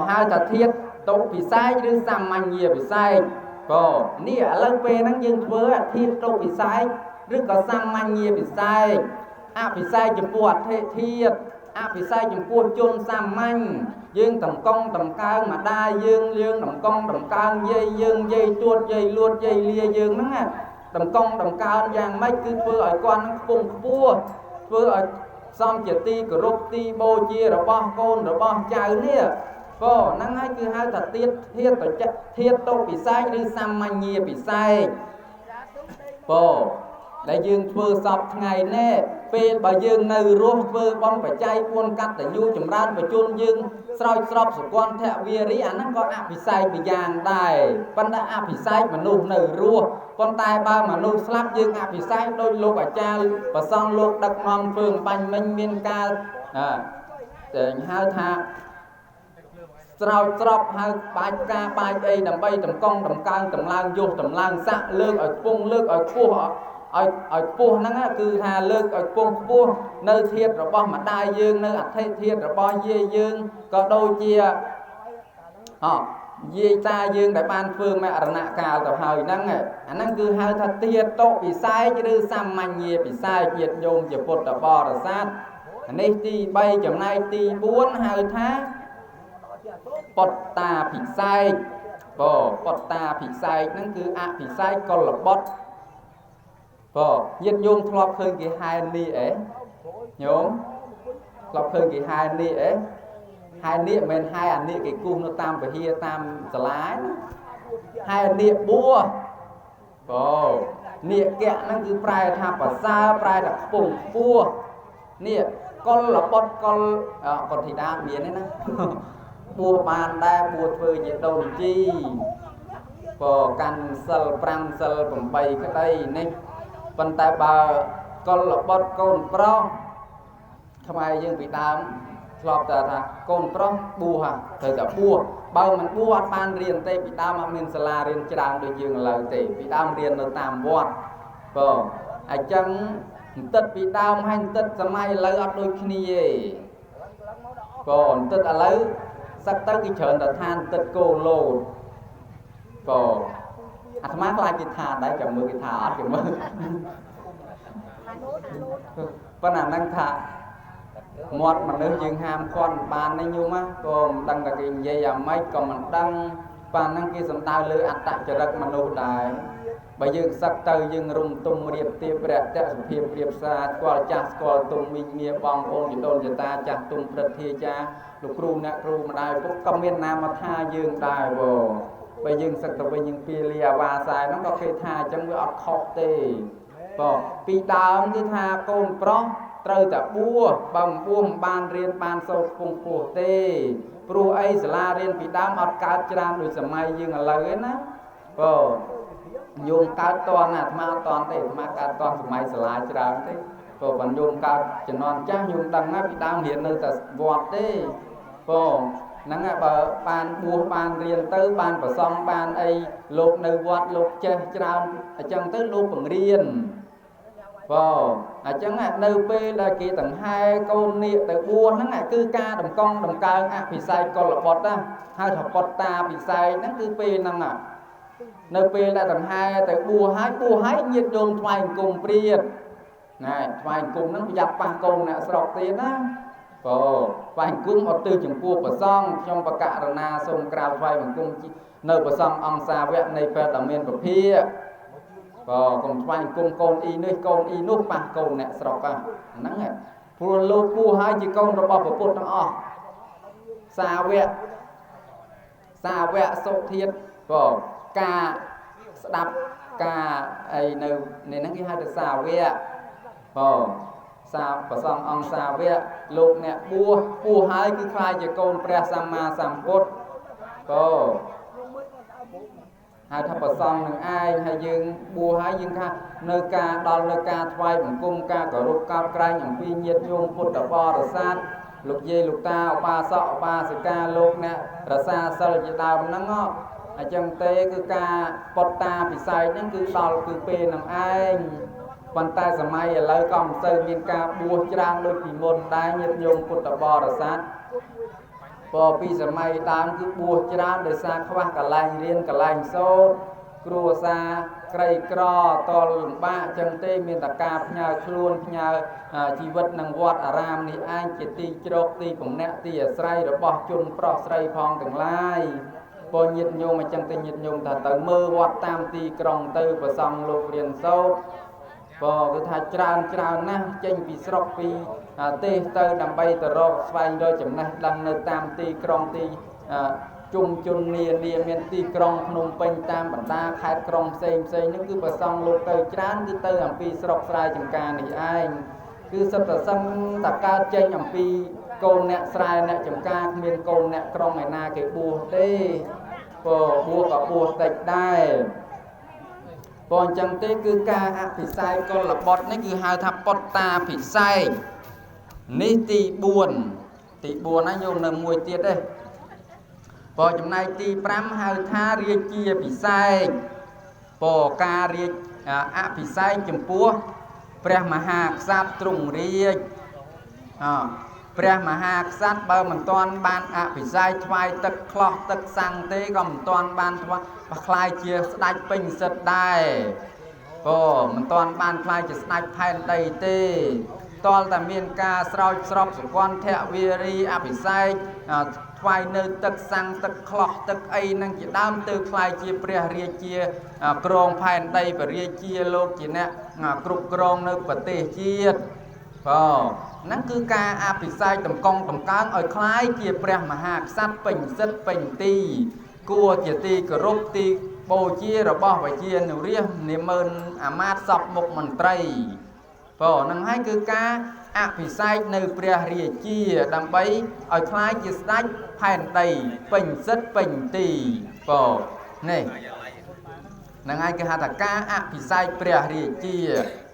[SPEAKER 2] ហៅថាធាតុ តុពិសេសឬសាមញ្ញពិសេសក៏នេះឥឡូវពេលហ្នឹងយើងធ្វើធាតុតុពិសេសឬក៏សាមញ្ញពិសេសអភិសេកចំពោះអធិធាតុអភិសេកចំពោះជនសាមញ្ញយើងតម្កង់តម្កើងម្ដាយយើងយើងតម្កង់តម្កើងយាយយើងយាយទួតយាយលួតយាយលាយើងហ្នឹងណាតម្កង់តម្កើងយ៉ាងម៉េចគឺធ្វើឲ្យគាត់នឹងខ្ពង់ខ្ពស់ធ្វើឲ្យសមជាទីគោរពទីបូជារបស់កូនរបស់ចៅនេះក៏ហ្នឹងហើយគឺហៅថាធាតុធាតុតធាតុតុពិសេសឬសាមញ្ញពិសេសក៏ដែលយើងធ្វើសពថ្ងៃនេះពេលបើយើងនៅរស់ធ្វើបុណ្យបច្ច័យ4កតញ្ញូចម្រើនបជនយើងស្រោចស្រពសុគន្ធវារីអាហ្នឹងក៏អភិសេកម្យ៉ាងដែរប៉ុន្តែអភិសេកមនុស្សនៅរស់ប៉ុន្តែបើមនុស្សស្លាប់យើងអភិសេកដោយលោកអាចារ្យប្រសង់លោកដឹកនាំធ្វើបាញ់មិញមានការហៅថាស្រោចស្រពហៅបាច់ការបាច់អីដើម្បីតម្កង់តម្កើងតម្លើងយុះតម្លើងស័កលើកឲ្យខ្ពង់លើកឲ្យខ្ពស់ឲ្យខ្ពស់ហ្នឹងគឺថាលើកឲ្យខ្ពង់ខ្ពស់នៅធាតុរបស់ម្ដាយយើងនៅអធិធាតុរបស់យាយយើងក៏ដូចជាយាយតាយើងដែលបានធ្វើមរណកាលទៅហើយហ្នឹងអាហ្នឹងគឺហៅថាធាតុតុពិសេសឬសាមញ្ញពិសេសញាតិញោមជាពុទ្ធបរិស័ទនេះទី3ចំណែកទី4ហៅថាបត្តាភិសេកបត្តាភិសេកហ្នឹងគឺអភិសេកកុលបុត្របើញាតិញោមធ្លាប់ឃើញគេហែនេះអេញោមធ្លាប់ឃើញគេហែនេះអេហែនេះមិនមែនហែអានេះគេគូសនៅតាមពហិតាមសាលាណាហែនេះបួបើនេះកៈហ្នឹងគឺប្រែថាប្រសើរប្រែថាខ្ពង់ខ្ពស់នេះកុលបុត្រកុលកុលធីតាមានទេណាបួបានដែរបួធ្វើជាដូនជីបើកាន់សិល5សិល8ក្តីនេះប៉ុន្តែបើកុលបុត្រកូនប្រុសខ្មែរយើងពីដើមធ្លាប់តែថាកូនប្រុសបួសត្រូវតែបួសបើមិនបួសអត់បានរៀនទេពីដើមអត់មានសាលារៀនច្រើនដូចយើងឥឡូវទេពីដើមរៀននៅតាមវត្តបើអញ្ចឹងបន្តិចពីដើមហើយបន្តិចសម័យឥឡូវអត់ដូចគ្នាទេបើបន្តិចឥឡូវសឹកទៅគេច្រើនតែថាបន្តិចគោលោតបើអាត្មាខ្លាចគេថាដែរចាំមើលគេថាអត់គេមើលប៉ុន្តែអាហ្នឹងថាមាត់មនុស្សយើងហាមគាត់មិនបានទេញោមណាក៏មិនដឹងថាគេនិយាយយ៉ាងម៉េចក៏មិនដឹងប៉ាហ្នឹងគេសំដៅលើអត្តចរិតមនុស្សដែរបើយើងសឹកទៅយើងរុំទុំរៀបទៀបរយៈសុភាពរៀបសារស្គាល់ចាស់ស្គាល់ទុំមីងមាបងប្អូនជីដូនជីតាចាស់ទុំព្រឹទ្ធាចារ្យលោកគ្រូអ្នកគ្រូម្ដាយពុកក៏មាននាមថាយើងដែរបងបើយើងសឹកទៅវិញយើងពាលាអាវាសាយហ្នឹងក៏គេថាអញ្ចឹងវាអត់ខុសទេបើពីដើមគឺថាកូនប្រុសត្រូវតែបួសបើមិនបួសមិនបានរៀនបានសូត្រខ្ពង់ខ្ពស់ទេព្រោះអីសាលារៀនពីដើមអត់កើតច្រើនដូចសម័យយើងឥឡូវឯណាបើញោមកើតតន់អាត្មាអត់តន់ទេអាត្មាកើតតន់សម័យសាលាច្រើនទេព្រោះបើញោមកើតជំនាន់ចាស់ញោមដឹងណាពីដើមរៀននៅតែវត្តទេបើហ្នឹងបើបានបួសបានរៀនទៅបានប្រសង់បានអីលោកនៅវត្តលោកចេះច្រើនអញ្ចឹងទៅលោកបង្រៀនបើអញ្ចឹងនៅពេលដែលគេដង្ហែកូននាគទៅបួសហ្នឹងគឺការតម្កង់តម្កើងអភិសេកកុលបុត្រណាហៅថាបត្តាភិសេកហ្នឹងគឺពេលហ្នឹងនៅពេលដែលដង្ហែទៅបួសហើយបួសហើយញាតិញោមថ្វាយអង្គមព្រាតណែថ្វាយអង្គមហ្នឹងប្រយ័ត្នប៉ះកូនអ្នកស្រុកទៀតណាបើថ្វាយអង្គមអត់ទិសចំពោះព្រះសង្ឃខ្ញុំបកករណាសូមក្រាបថ្វាយបង្គំនៅព្រះសង្ឃអង្គសាវកនៃព្រះដ៏មានពភាបើកុំថ្វាយអង្គមកូនអ៊ីនេះកូនអ៊ីនោះប៉ះកូនអ្នកស្រុកហ្នឹងព្រោះលោកបួសហើយជាកូនរបស់ព្រះពុទ្ធទាំងអស់សាវកសាវកសុធាតបើការស្ដាប់ការអីនៅនេះហ្នឹងគេហៅថាសាវកបើសាប្រសង់អង្គសាវកលោកអ្នកបួសបួសហើយគឺខ្លាចជាកូនព្រះសម្មាសម្ពុទ្ធបើហៅថាប្រសង់នឹងឯងហើយយើងបួសហើយយើងថានៅការដល់នៅការថ្វាយបង្គំការគោរពកោតក្រែងអំពីញាតិញោមពុទ្ធបរិស័ទលោកយាយលោកតាឧបាសកឧបាសិកាលោកអ្នករសាសិលជាដើមហ្នឹងអញ្ចឹងទេគឺការបត្តាពិសេសហ្នឹងគឺដល់គឺពេលនឹងឯងប៉ុន្តែសម័យឥឡូវក៏មិនសូវមានការបួសច្រើនដូចពីមុនដែរញាតិញោមពុទ្ធបរិស័ទ ពពីសម័យដើមគឺបួសច្រើនដោយសារខ្វះកន្លែងរៀនកន្លែងសូត្រគ្រួសារក្រីក្រតលលំបាកចឹងទេមានតែការផ្ញើខ្លួនផ្ញើជីវិតនឹងវត្តអារាមនេះឯងជាទីជ្រកទីពំនាក់ទីអាស្រ័យរបស់ជនប្រុសស្រីផងទាំងឡាយពញាតិញោមអញ្ចឹងទៅញាតិញោមថាទៅមើលវត្តតាមទីក្រុងទៅប្រសង់លោករៀនសូត្រពគឺថាច្រើនច្រើនណាស់ចេញពីស្រុកពីទេសទៅដើម្បីទៅរកស្វែងរកចំណេះដឹងនៅតាមទីក្រុងទីជុំជននានាមានទីក្រុងភ្នំពេញតាមបណ្ដាខេត្តក្រុងផ្សេងផ្សេងនោះគឺប្រសង់លោកទៅច្រើនគឺទៅអំពីស្រុកស្រែចម្ការនេះឯងគឺសិតតែសឹងតែកើតចេញអំពីកូនអ្នកស្រែអ្នកចម្ការគ្មានកូនអ្នកក្រុងឯណាគេបួសទេពបួសក៏បួសតិចដែរព្រោះអញ្ចឹងទេគឺការអភិសេកកុលបុត្រនេះគឺហៅថាពុត្តាភិសេកនេះទី4ទី4ណាញោមនៅមួយទៀតទេព្រោះចំណែកទី5ហៅថារាជាភិសេកព្រោះការរាជអភិសេកចំពោះព្រះមហាក្សត្រទ្រង់រាជព្រះមហាក្សត្របើមិនទាន់បានអភិសេកថ្វាយទឹកក្លោះទឹកសាំងទេក៏មិនទាន់បានថ្វាយក្លាយជាស្ដេចពេញសិទ្ធដែរព្រោះមិនទាន់បានក្លាយជាស្ដេចផែនដីទេតលតែមានការស្រោចស្រពសុគន្ធវារីអភិសេកថ្វាយនៅទឹកសាំងទឹកក្លោះទឹកអីនឹងជាដើមទៅក្លាយជាព្រះរាជាក្រងផែនដីព្រះរាជាលោកជាអ្នកគ្រប់គ្រងនៅប្រទេសជាតិបាទហ្នឹងគឺការអភិសេកតម្កង់តម្កើងឲ្យក្លាយជាព្រះមហាក្សត្រពេញសិទ្ធពេញទីគួរជាទីគោរពទីបូជារបស់វិជានុរាស្ត្រនាម៉ឺនអាមាត្យសពមុខមន្ត្រីបាទហ្នឹងហើយគឺការអភិសេកនៅព្រះរាជាដើម្បីឲ្យក្លាយជាស្ដេចផែនដីពេញសិទ្ធពេញទីបាទនេះហ្នឹងហើយគេហៅថាការអភិសេកព្រះរាជា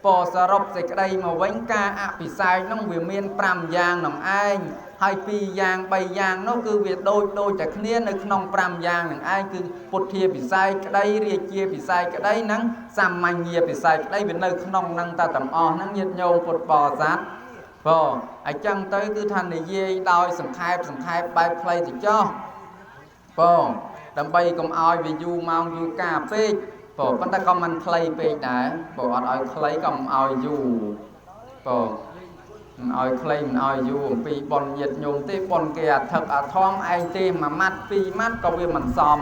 [SPEAKER 2] ពសរុបសេចក្តីមកវិញការអភិសេកនោះវាមាន5យ៉ាងនឹងឯងហើយ2យ៉ាង3យ៉ាងនោះគឺវាដូចតែគ្នានៅក្នុង5យ៉ាងនឹងឯងគឺពុទ្ធាពិសេសក្តីរាជាពិសេសក្តីនិងសាមញ្ញពិសេសក្តីវានៅក្នុងនឹងតែទាំងអស់ហ្នឹងញាតិញោមពុទ្ធបរិស័ទបងអញ្ចឹងទៅគឺថានិយាយដោយសង្ខេបបែបខ្លីទៅចោះបងដើម្បីកុំឲ្យវាយូរម៉ោងយូរកាលពេកបងប៉ុន្តែក៏មិនខ្លីពេកដែរបងអត់ឲ្យខ្លីក៏មិនឲ្យយូរបងមិនឲ្យខ្លីមិនឲ្យយូរអំពីប៉ុនញាតិញោមទេប៉ុនគេអាថឹកអាធំឯងទេមួយម៉ាត់ពីរម៉ាត់ក៏វាមិនសម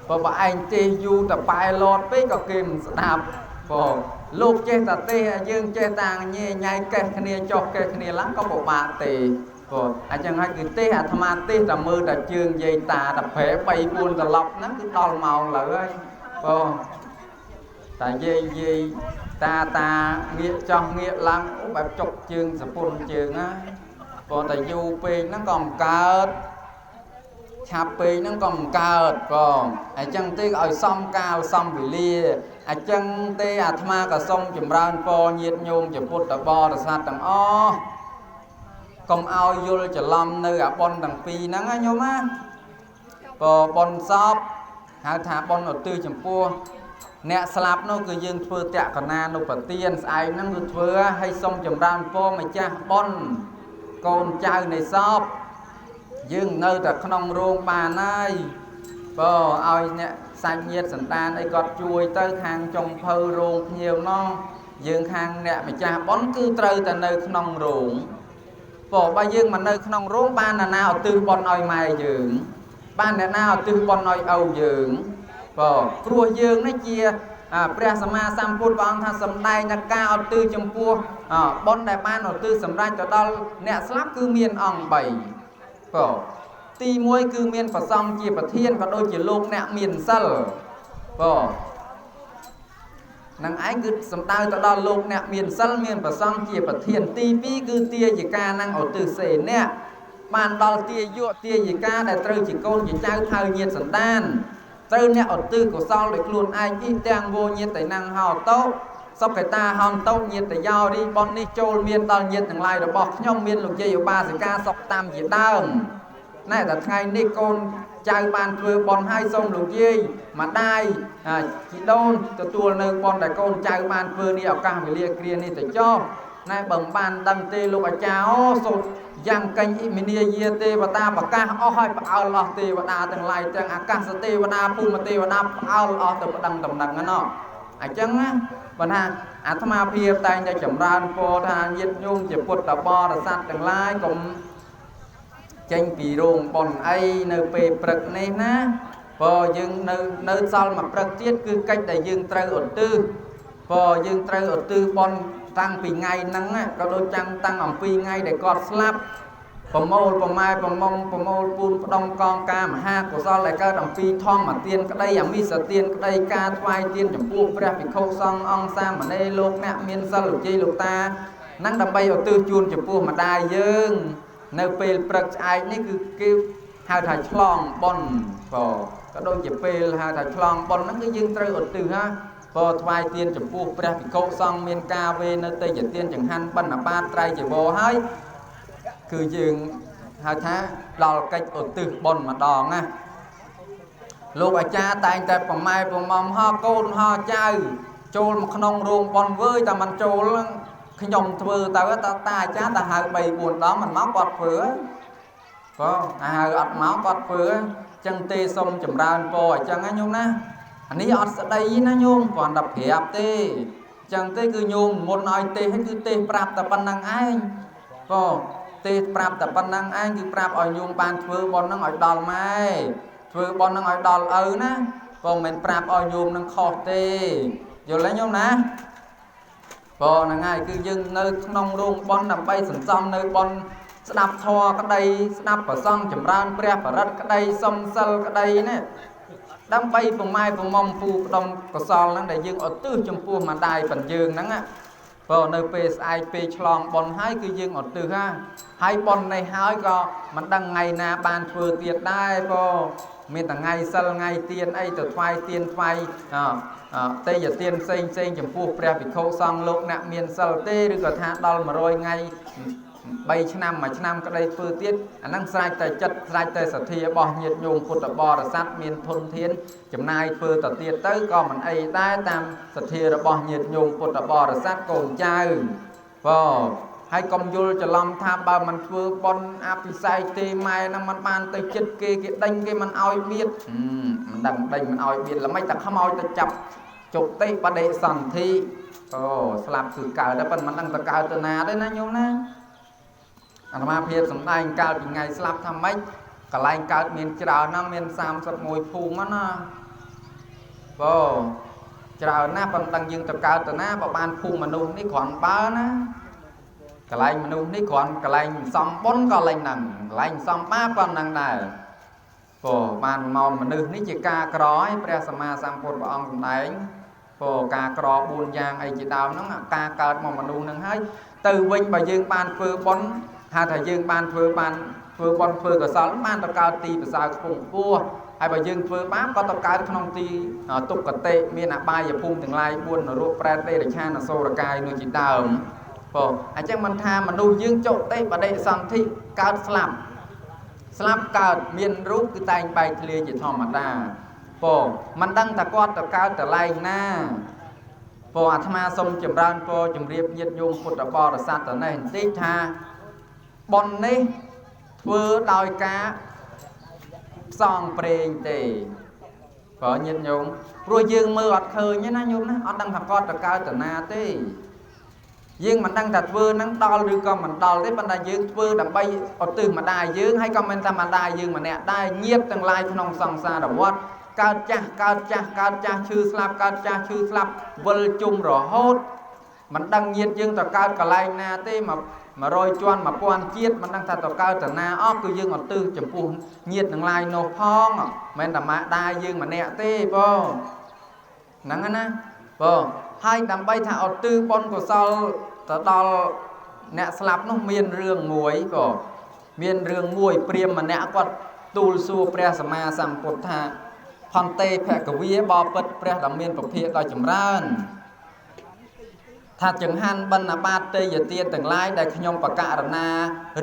[SPEAKER 2] បើឯងទេយូរតែប៉ែលតពេកក៏គេមិនស្ដាប់បងលោកចេះតែទេយើងចេះតាញ៉ែញ៉ៃកេះគ្នាចុះកេះគ្នាឡើងក៏ពិបាកទេបងអញ្ចឹងហើយគឺទេអាត្មាទេតែមើលតែជើងយាយតាតែប្រែ3 4ត្រឡប់ហ្នឹងគឺដល់ម៉ោងលើហើយបងតែយាយតាងាកចោះងាកឡើងបែបចុកជើងសពុនជើងណាបងតែយូរពេកហ្នឹងក៏មិនកើតឆាប់ពេកហ្នឹងក៏មិនកើតបងអញ្ចឹងទេឲ្យសមកាលសមវេលាអញ្ចឹងទេអាត្មាក៏សូមចម្រើនពរញាតិញោមជាពុទ្ធបរិស័ទទាំងអស់កុំឲ្យយល់ច្រឡំនៅអាបុណ្យទាំងពីរហ្នឹងណាញោមណាពបុណ្យសពហៅថាបុណ្យឧទ្ទិសចំពោះអ្នកស្លាប់នោះគឺយើងធ្វើតក្កណានុប្រទានស្អែកហ្នឹងគឺធ្វើឲ្យសូមចម្រើនពរម្ចាស់បុណ្យកូនចៅនៃសពយើងនៅតែក្នុងរោងបានហើយបើឲ្យអ្នកសាច់ញាតិសន្តានអីគាត់ជួយទៅខាងចុងភៅរោងភ្ញៀវនោះយើងខាងអ្នកម្ចាស់បុណ្យគឺត្រូវតែនៅក្នុងរោងបើយើងមិននៅក្នុងរោងបានណាឧទ្ទិសបុណ្យឲ្យម៉ែយើងបានអ្នកណាឧទ្ទិសបុណ្យឲ្យឪយើងបើព្រោះយើងនេះជាព្រះសម្មាសម្ពុទ្ធព្រះអង្គថាសម្ដែងដល់ការឧទ្ទិសចំពោះបុណ្យដែលបានឧទ្ទិសសម្រេចទៅដល់អ្នកស្លាប់គឺមានអង្គ3បើទី1គឺមានប្រសង់ជាប្រធានក៏ដូចជាលោកអ្នកមានសិលបើនឹងឯងគឺសំដៅទៅដល់លោកអ្នកមានសិលមានប្រសង់ជាប្រធានទី2គឺទាយកានឹងឧទ្ទិសសេនៈបានដល់ទាយកទាយកាដែលត្រូវជាកូនជាចៅថៅញាតិសន្តានត្រូវអ្នកឧទ្ទិសកុសលដោយខ្លួនឯងអ៊ីទាំងវោញាតិណੰហោតោសុខតាហន្តោញាតិយោរីបុណ្យនេះចូលមានដល់ញាតិទាំងឡាយរបស់ខ្ញុំមានលោកយាយឧបាសិកាសុខតាមជាដើមណែតែថ្ងៃនេះកូនចៅបានធ្វើបុណ្យហើយសូមលោកយាយម្ដាយជីដូនទទួលនៅបុណ្យដែលកូនចៅបានធ្វើនេះឱកាសវេលាគ្រានេះទៅចុះ ណែបើមិនបានដឹងទេលោកអាចារ្យអូសូត្រយ៉ាងកេញអ៊ីមីនាយាទេវតាប្រកាសអស់ហើយផ្អើលអស់ទេវតាទាំងឡាយទាំងអាកាសទេវតាភូមិទេវតាផ្អើលអស់ទៅប្តឹងតំណឹងណោះអញ្ចឹងណាបើថាអាត្មាភាពតែងតែចម្រើនពរថាញាតិញោមជាពុទ្ធបរិស័ទទាំងឡាយកុំចេញពីរោងបុណ្យអីនៅពេលព្រឹកនេះណាព្រោះយើងនៅសល់មួយព្រឹកទៀតគឺកិច្ចដែលយើងត្រូវឧទ្ទិសព្រោះយើងត្រូវឧទ្ទិសបុណ្យតាំងពីថ្ងៃហ្នឹងក៏ដូចចាំងតាំងអំពីថ្ងៃដែលគាត់ស្លាប់ប្រមូលប្រម៉ែប្រមុំប្រមូលពូនផ្ដុំកងការមហាកុសលដែលកើតអំពីធម្មទានក្តីអមិសទានក្តីការថ្វាយទានចំពោះព្រះភិក្ខុសង្ឃអង្គសាមណេរលោកអ្នកមានសិលលោកយាយលោកតាហ្នឹងដើម្បីឧទ្ទិសជូនចំពោះម្ដាយយើងនៅពេលព្រឹកស្អែកនេះគឺគេហៅថាឆ្លងបុណ្យក៏ដូចជាពេលហៅថាឆ្លងបុណ្យហ្នឹងគឺយើងត្រូវឧទ្ទិសណាព្រោះថ្វាយទានចំពោះព្រះភិក្ខុសង្ឃមានការវេនៅទេយទានចង្ហាន់បណ្ឌបាតត្រៃចីវរហើយគឺយើងហៅថាដល់កិច្ចឧទ្ទិសបុណ្យម្ដងណាលោកអាចារ្យតែងតែប្រម៉ែប្រមុំហោកូនហោចៅចូលមកក្នុងរោងបុណ្យវើយតែមិនចូលខ្ញុំធ្វើទៅតាអាចារ្យតែហៅ3 4ដងមិនមកគាត់ធ្វើបងហៅអត់មកគាត់ធ្វើចឹងទេសុំចម្រើនពរអញ្ចឹងណាញោមណាអានេះអត់ស្ដីណាញោមគ្រាន់តែប្រាប់ទេចឹងទេគឺញោមមុនឲ្យទេសគឺទេសប្រាប់តែប៉ុណ្្នឹងឯងបងទេសប្រាប់តែប៉ុណ្្នឹងឯងគឺប្រាប់ឲ្យញោមបានធ្វើបុណ្យហ្នឹងឲ្យដល់ម៉ែធ្វើបុណ្យហ្នឹងឲ្យដល់ឪណាបងមិនប្រាប់ឲ្យញោមនឹងខុសទេយល់ទេញោមណាបងហ្នឹងហើយគឺយើងនៅក្នុងរោងបុណ្យដើម្បីសន្សំនៅបុណ្យស្ដាប់ធម៌ក្តីស្ដាប់ព្រះសង្ឃចម្រើនព្រះបរិត្តក្តីសុំសិលក្តីណាដើម្បីប្រម៉ែប្រមុំពូផ្ដុំកុសលហ្នឹងដែលយើងឧទ្ទិសចំពោះម្ដាយប៉ុនយើងហ្នឹងណាព្រោះនៅពេលស្អែកពេលឆ្លងបុណ្យហើយគឺយើងឧទ្ទិសហើយបុណ្យនេះហើយក៏មិនដឹងថ្ងៃណាបានធ្វើទៀតដែរព្រោះមានតែថ្ងៃសិលថ្ងៃទានអីទៅថ្វាយទានថ្វាយទេយទានផ្សេងផ្សេងចំពោះព្រះភិក្ខុសង្ឃលោកអ្នកមានសិលទេឬក៏ថាដល់100ថ្ងៃ3ឆ្នាំ1ឆ្នាំក្តីធ្វើទៀតអាហ្នឹងស្រេចតែចិត្តស្រេចតែសទ្ធារបស់ញាតិញោមពុទ្ធបរិស័ទមានធនធានចំណាយធ្វើទៅទៀតទៅក៏មិនអីដែរតាមសទ្ធារបស់ញាតិញោមពុទ្ធបរិស័ទកូនចៅបងហើយកុំយល់ច្រឡំថាបើមិនធ្វើបុណ្យអភិសេកទេម៉ែហ្នឹងមិនបានទៅចិត្តគេគេដេញគេមិនឲ្យបៀតមិនដឹងដេញមិនឲ្យបៀតល្មិចតែខ្មោចទៅចាប់ជុកទេបដិសន្ធិអូស្លាប់គឺកើតតែប៉ុន្តែមិនដឹងទៅកើតទៅណាទេណាញោមណាអាត្មាភាពសម្ដែងកាលពីថ្ងៃស្លាប់ថាម៉េចកន្លែងកើតមានច្រើនណាស់មាន31ភូមិណាបងច្រើនណាស់ប៉ុន្តែយើងទៅកើតទៅណាបើបានភូមិមនុស្សនេះគ្រាន់បើណាកន្លែងមនុស្សនេះគ្រាន់កន្លែងសំបុណ្យកន្លែងហ្នឹងកន្លែងសំបាបក៏ហ្នឹងដែរព្រោះបានមកមនុស្សនេះជាការក្រឲ្យព្រះសម្មាសម្ពុទ្ធព្រះអង្គសម្ដែងព្រោះការក្រ4យ៉ាងអីជាដើមហ្នឹងការកើតមកមនុស្សហ្នឹងហើយទៅវិញបើយើងបានធ្វើបុណ្យហៅថាយើងបានធ្វើបុណ្យធ្វើកុសលបានទៅកើតទីប្រសើរខ្ពង់ខ្ពស់ហើយបើយើងធ្វើបាបក៏ទៅកើតក្នុងទីទុក្គតិមានអបាយភូមិទាំងឡាយ4នរកប្រែតតិរច្ឆានអសុរកាយនោះជាដើមបងអញ្ចឹងមិនថាមនុស្សយើងចុតិបដិសន្ធិកើតស្លាប់ស្លាប់កើតមានរូបគឺតែងបែកធ្លាយជាធម្មតាបងមិនដឹងថាគាត់ទៅកើតទៅឡែងណាបងអាត្មាសូមចម្រើនពរជម្រាបញាតិញោមពុទ្ធបរិស័ទទៅនេះបន្តិចថាបុណ្យនេះធ្វើដោយការផ្សងព្រេងទេបើញាតិញោមព្រោះយើងមើលអត់ឃើញទេណាញោមណាអត់ដឹងថាគាត់ទៅកើតទៅណាទេយើងមិនដឹងថាធ្វើនឹងដល់ឬក៏មិនដល់ទេប៉ុន្តែយើងធ្វើដើម្បីឧទ្ទិសម្ដាយយើងហើយក៏មិនថាម្ដាយយើងម្នាក់ដែរញាតិទាំងឡាយក្នុងសង្សារវដ្តកើតចាស់កើតចាស់កើតចាស់ឈឺស្លាប់កើតចាស់ឈឺស្លាប់វិលជុំរហូតមិនដឹងញាតិយើងទៅកើតកន្លែងណាទេមក100ជាន់1000ជាតិមិនដឹងថាទៅកើតទៅណាអស់គឺយើងឧទ្ទិសចំពោះញាតិទាំងឡាយនោះផងមិនតែម៉ាក់ដាយើងម្នាក់ទេបងហ្នឹងណាបងហើយដើម្បីថាឧទ្ទិសបុណ្យកុសលទៅដល់អ្នកស្លាប់នោះមានរឿងមួយបងមានរឿងមួយព្រាហ្មណ៍ម្នាក់គាត់ទូលសួរព្រះសម្មាសម្ពុទ្ធថាផន្ទេភគវាបពិតព្រះដ៏មានពភាដ៏ចម្រើនថាចង្ហាន់បណ្ឌបាតទេយទានទាំងឡាយដែលខ្ញុំបករណា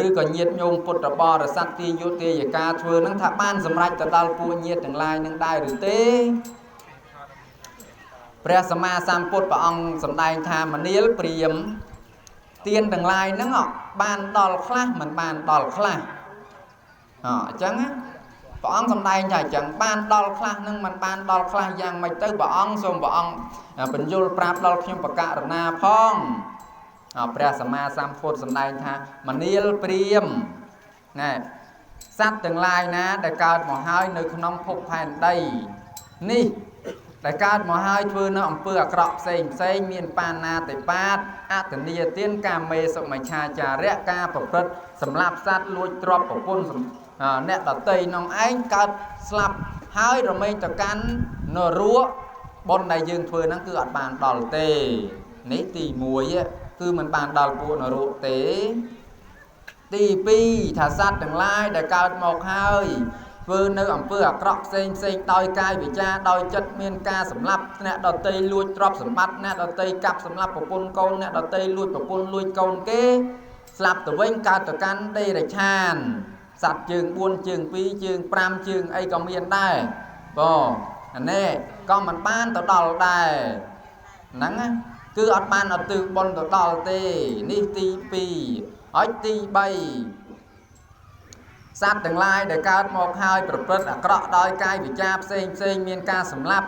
[SPEAKER 2] ឬក៏ញាតិញោមពុទ្ធបរិស័ទទាយុទាយកាធ្វើនឹងថាបានសម្រេចទៅដល់ពួកញាតិទាំងឡាយនឹងដែរឬទេព្រះសម្មាសម្ពុទ្ធព្រះអង្គសម្ដែងថាមនាលព្រាហ្មណ៍ ទៀនទាំងឡាយហ្នឹងបានដល់ខ្លះមិនបានដល់ខ្លះអញ្ចឹងណាព្រះអង្គសម្ដែងថាអញ្ចឹងបានដល់ខ្លះនឹងមិនបានដល់ខ្លះយ៉ាងម៉េចទៅព្រះអង្គសូមព្រះអង្គបញ្យល់ប្រាប់ដល់ខ្ញុំបកករណាផងព្រះសម្មាសម្ពុទ្ធសម្ដែងថាមនាលព្រាមណែសត្វទាំងឡាយណាដែលកើតមកហើយនៅក្នុងភពផែនដីនេះដែលកើតមកហើយធ្វើនៅអំពើអាក្រក់ផ្សេងផ្សេងមានបាណាតិបាតអតនីយទានកាមេសុមិច្ឆាចារៈការប្រព្រឹត្តសម្លាប់សត្វលួចទ្រព្យប្រពន្ធអ្នកដតីក្នុងឯងកើតស្លាប់ហើយរមែងទៅកាន់នរកបុណ្យដែលយើងធ្វើហ្នឹងគឺអត់បានដល់ទេនេះទី1គឺមិនបានដល់ពួកនរកទេទី2ថាសត្វទាំងឡាយដែលកើតមកហើយធ្វើនៅអំពើអាក្រក់ផ្សេងផ្សេងដោយកាយវិចារដោយចិត្តមានការសម្លាប់អ្នកដតីលួចទ្រព្យសម្បត្តិអ្នកដតីកាប់សម្លាប់ប្រពន្ធកូនអ្នកដតីលួចប្រពន្ធលួចកូនគេស្លាប់ទៅវិញកើតទៅកាន់តិរិឆានសត្វជើង4ជើង2ជើង5ជើងអីក៏មានដែរបងអានេះក៏មិនបានទៅដល់ដែរហ្នឹងណាគឺអត់បានឧទ្ទិសបុណ្យទៅដល់ទេនេះទី2ហើយទី3សត្វទាំងឡាយដែលកើតមកហើយប្រព្រឹត្តអាក្រក់ដោយកាយវិចារផ្សេងផ្សេងមានការសម្លាប់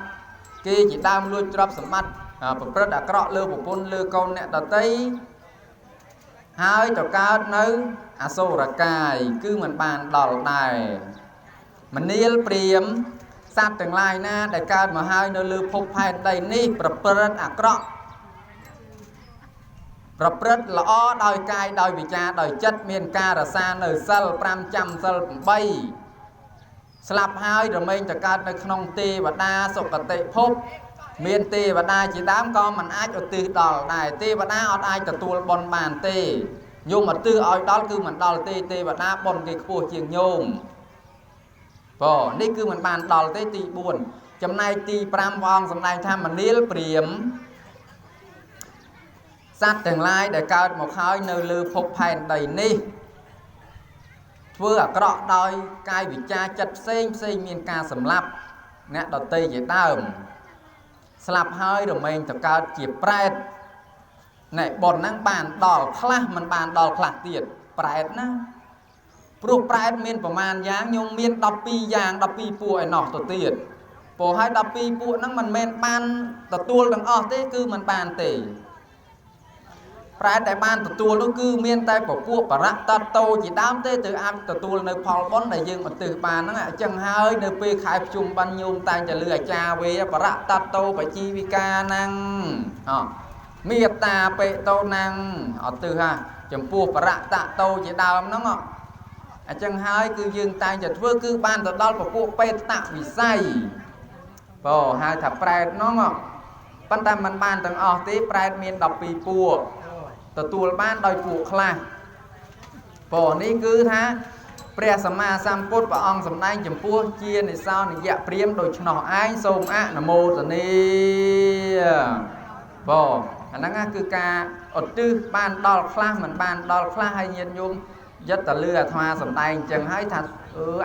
[SPEAKER 2] គេជាដើមលួចទ្រព្យសម្បត្តិប្រព្រឹត្តអាក្រក់លើប្រពន្ធលើកូនអ្នកដទៃហើយទៅកើតនៅអសុរកាយគឺមិនបានដល់ដែរមនាលព្រាមសត្វទាំងឡាយណាដែលកើតមកហើយនៅលើភពផែនដីនេះប្រព្រឹត្តអាក្រក់ប្រព្រឹត្តល្អដោយកាយដោយវិចារដោយចិត្តមានការរក្សានៅសិល5ចាំសិល8ស្លាប់ហើយរមែងទៅកើតនៅក្នុងទេវតាសុគតិភពមានទេវតាជាដើមក៏មិនអាចឧទ្ទិសដល់ដែរទេវតាអត់អាចទទួលបុណ្យបានទេញោមឧទ្ទិសឲ្យដល់គឺមិនដល់ទេទេវតាបុណ្យគេខ្ពស់ជាងញោមបើនេះគឺមិនបានដល់ទេទី4ចំណែកទី5ព្រះអង្គសម្ដែងថាមនាលព្រាមសត្វទាំងឡាយដែលកើតមកហើយនៅលើភពផែនដីនេះធ្វើអាក្រក់ដោយកាយវិចារចិត្តផ្សេងផ្សេងមានការសម្លាប់អ្នកដទៃជាដើមស្លាប់ហើយរមែងទៅកើតជាប្រែតណែបុណ្យហ្នឹងបានដល់ខ្លះមិនបានដល់ខ្លះទៀតប្រែតណាព្រោះប្រែតមានប្រមាណយ៉ាងញោមមាន12យ៉ាង12ពួកឯណោះទៅទៀតព្រោះហើយ12ពួកហ្នឹងមិនមែនបានទទួលទាំងអស់ទេគឺមិនបានទេប្រែតែបានទទួលនោះគឺមានតែពពួកបរៈតតោជាដើមទេទៅអាចទទួលនៅផលបុណ្យដែលយើងឧទ្ទិសបានហ្នឹងអញ្ចឹងហើយនៅពេលខែភ្ជុំបិណ្ឌញោមតែងតែលឺអាចារ្យវេបរៈតតោបជីវិកាហ្នឹងអមេត្តាបេតោហ្នឹងឧទ្ទិសចំពោះបរៈតតោជាដើមហ្នឹងអញ្ចឹងហើយគឺយើងតែងតែធ្វើគឺបានទៅដល់ពពួកបេតវិស័យបើហៅថាប្រែតហ្នឹងប៉ុន្តែមិនបានទាំងអស់ទេប្រែតមាន12ពួកទទួលបានដោយពួកខ្លះព្រោះនេះគឺថាព្រះសម្មាសម្ពុទ្ធព្រះអង្គសម្ដែងចំពោះជានិសោនិយព្រាមដូច្នោះឯងសូមអនុមោទនាបើអាហ្នឹងគឺការឧទ្ទិសបានដល់ខ្លះមិនបានដល់ខ្លះហើយញាតិញោមយិត្តតលឺអាត្មាសម្ដែងអញ្ចឹងហើយថា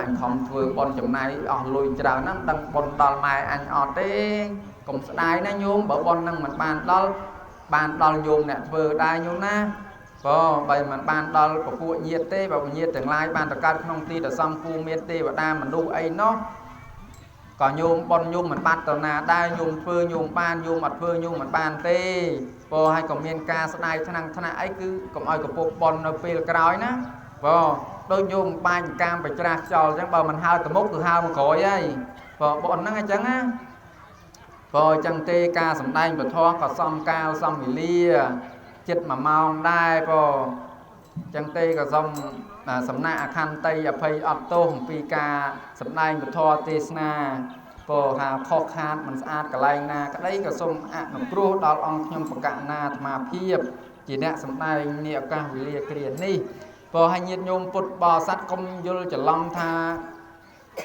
[SPEAKER 2] អញខំធ្វើបុណ្យចំណាយអស់លុយច្រើនណាស់ដឹងបុណ្យដល់ម៉ែអញអត់ទេកុំស្ដាយណាញោមបើបុណ្យហ្នឹងមិនបានដល់បានដល់ញោមអ្នកធ្វើដែរញោមណាបើបើមិនបានដល់ពពួកញាតិទេបើញាតិទាំងឡាយបានទៅកើតក្នុងទីដ៏សំគួរមានទេវតាមនុស្សអីណោះក៏ញោមបុណ្យញោមមិនបាត់ទៅណាដែរញោមធ្វើញោមបានញោមអត់ធ្វើញោមមិនបានទេបើហើយក៏មានការស្ដាយថ្នាំងថ្នាក់អីគឺកុំឲ្យកពុកបុណ្យនៅពេលក្រោយណាបើដូចញោមបាញ់កាមបច្រាស់ខ្យល់អញ្ចឹងបើមិនហើទៅមុខគឺហើមកក្រោយហើយបើបុណ្យហ្នឹងអញ្ចឹងណាបើអញ្ចឹងទេការសម្ដែងពធក៏សំកាលសំវេលាចិត្ត1ម៉ោងដែរបើអញ្ចឹងទេក៏សំសំណាក់អខន្តីអភ័យអត់ទោសអំពីការសម្ដែងពធទេសនាបើថាខុសខាតមិនស្អាតកន្លែងណាក្តីក៏សូមអនុគ្រោះដល់អង្គខ្ញុំបកណាអាត្មាភាពជាអ្នកសម្ដែងនាឱកាសវេលាគ្រានេះបើឲ្យញាតិញោមពុទ្ធបរិស័ទកុំយល់ច្រឡំថា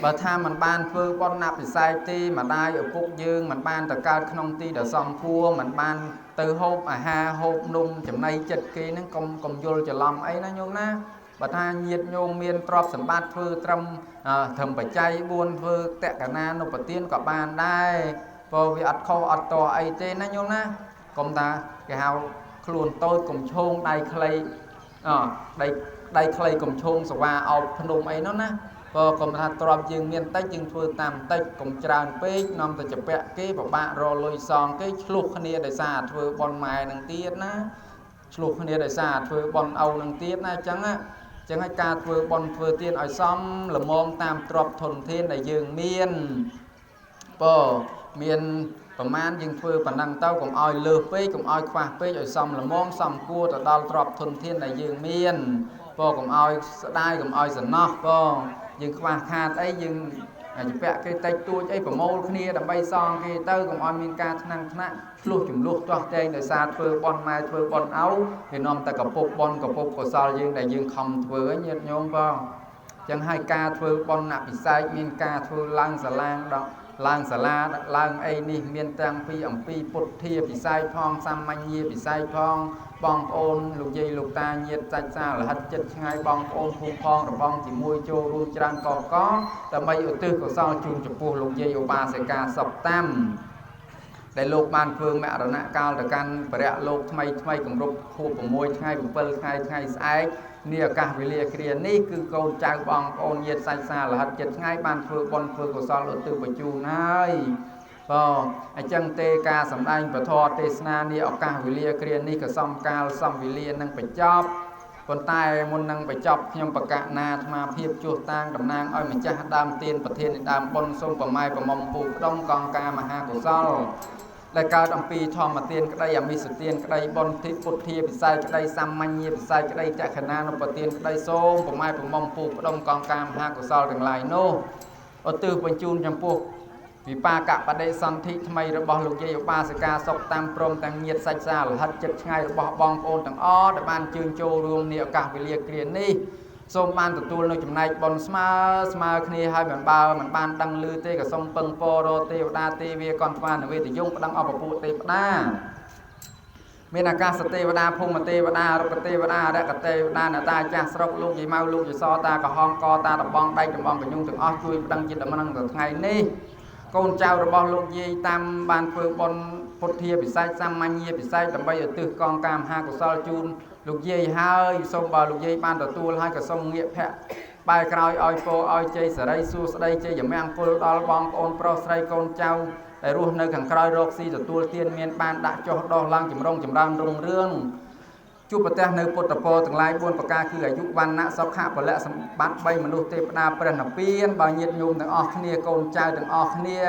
[SPEAKER 2] បើថាមិនបានធ្វើបុណ្យអភិសេកទេម្ដាយឪពុកយើងមិនបានទៅកើតក្នុងទីដ៏សំគួរមិនបានទៅហូបអាហារហូបនំចំណីចិត្តគេហ្នឹងកុំយល់ច្រឡំអីណាញោមណាបើថាញាតិញោមមានទ្រព្យសម្បត្តិធ្វើត្រឹមបច្ច័យ4ធ្វើតក្កណានុបទានក៏បានដែរព្រោះវាអត់ខុសអត់តអីទេណាញោមណាកុំថាគេហៅ ខ្លួនតូចកុំឈោងដៃខ្លីអដៃខ្លីកុំឈោងសវ៉ាអោបភ្នំអីនោះណាបើកុំថាទ្របយើងមានតិចយើងធ្វើតាមតិចកុំច្រើនពេកនាំតែជពាក់គេពិបាករលុយសងគេឆ្លោះគ្នាដោយសារធ្វើបន់ម៉ែនឹងទៀតណាឆ្លោះគ្នាដោយសារធ្វើបន់ឪនឹងទៀតណាអញ្ចឹងណាចឹងហើយការធ្វើបន់ធ្វើទានឲ្យសមល្មមតាមទ្រព្យធនធានដែលយើងមានបើមានប្រមាណយើងធ្វើប៉ុណ្ណឹងទៅកុំឲ្យលើសពេកកុំឲ្យខ្វះពេកឲ្យសមល្មមសមគួរទៅដល់ទ្រព្យធនធានដែលយើងមានបើកុំឲ្យស្ដាយកុំឲ្យសំណោះបើយើងខ្វះខាតអីយើងជពាក់គេតិចតួចអីប្រមូលគ្នាដើម្បីសងគេទៅកុំឲ្យមានការថ្នាំងថ្នាក់ឆ្លោះចំលោះទាស់តែងដោយសារធ្វើបន់ម៉ែធ្វើបន់ឪវានាំតែកពុបបន់កពុបកុសលយើងដែលយើងខំធ្វើញាតិញោមបងចឹងហើយការធ្វើបន់អភិសេកមានការធ្វើឡើងសាឡាងដល់ឡើងសាលាឡើងអីនេះមានទាំងពីអំពីពុទ្ធាពិសេសផងសាមញ្ញពិសេសផងបងប្អូនលោកយាយលោកតាញាតិសាច់សាលហិតចិត្តឆ្ងាយបងប្អូនភូមិផងរបងជាមួយចូលរួមច្រើនកកដើម្បីឧទ្ទិសកុសលជូនចំពោះលោកយាយឧបាសិកាសុកតាំដែលលោកបានធ្វើមរណកាលទៅកាន់បរិយលោកថ្មីថ្មីគម្រប់ខួប6ថ្ងៃ7ថ្ងៃថ្ងៃស្អែកនេះឱកាសវេលាគ្រានេះគឺកូនចៅបងប្អូនញាតិសាច់សាលហិតចិត្តឆ្ងាយបានធ្វើបុណ្យធ្វើកុសលឧទ្ទិសបញ្ជូនហើយបងអញ្ចឹងទេការសម្ដែងពធទេសនានេះឱកាសវេលាគ្រានេះក៏សំកាលសំវេលានឹងបញ្ចប់ប៉ុន្តែមុននឹងបញ្ចប់ខ្ញុំបកណាអាត្មាភាពជួសតាងតំណាងឲ្យម្ចាស់ដើមទានប្រធាននៃដើមបុណ្យសូមប្រម៉ែប្រមុំពូផ្ដុំកងការមហាកុសលដែលកើតអំពីធម្មទានក្តីអមិសទានក្តីបុណ្យធិពុទ្ធាពិសេសក្តីសាមញ្ញពិសេសក្តីចក្ខណានុបទានក្តីសូមប្រម៉ែប្រមុំពូផ្ដុំកងការមហាកុសលទាំងឡាយនោះឧទ្ទិសបញ្ជូនចំពោះវិបាកបដិសន្ធិថ្មីរបស់លោកយាយឧបាសិកាសុកតាមព្រមទាំងញាតិសាច់សាលហិតចិត្តឆ្ងាយរបស់បងប្អូនទាំងអស់ដែលបានជើញចូលរួមនាឱកាសវេលាគ្រានេះសូមបានទទួលនៅចំណែកបុណ្យស្មើស្មើគ្នាហើយមិនបើមិនបានដឹងឮទេក៏សូមពឹងពររទេវតាទេវាកន្ត្វានវេទយងប្តឹងអបពួកទេវតាមានអាកាសទេវតាភូមិទេវតារុក្ខទេវតារកទេវតាអ្នកតាចាស់ស្រុកលោកយាយម៉ៅលោកយាយសតាក្រហមកតាដំបងដៃដំបងកញុងទាំងអស់ជួយប្តឹងចិត្តដំណឹងទៅថ្ងៃនេះកូនចៅរបស់លោកយាយតាមបានធ្វើបុណ្យពុទ្ធាពិសេសសាមញ្ញពិសេសដើម្បីឧទ្ទិសកងការមហាកុសលជូនលោកយាយហើយសូមបើលោកយាយបានទទួលហើយក៏សូមងាកភ័ក្របែរក្រោយឲ្យពរឲ្យជ័យសេរីសួស្តីជ័យមង្គលដល់បងប្អូនប្រុសស្រីកូនចៅដែលរស់នៅខាងក្រោយរកស៊ីទទួលទានមានបានដាក់ចុះដោះឡើងចម្រុងចម្រើនរុងរឿងជួបប្រទះនៅពុទ្ធពរទាំងឡាយ4ប្រការគឺអាយុវណ្ណៈសុខៈពលៈសម្បត្តិ3មនុស្សទេវតាព្រះនិព្វានបើញាតិញោមទាំងអស់គ្នាកូនចៅទាំងអស់គ្នា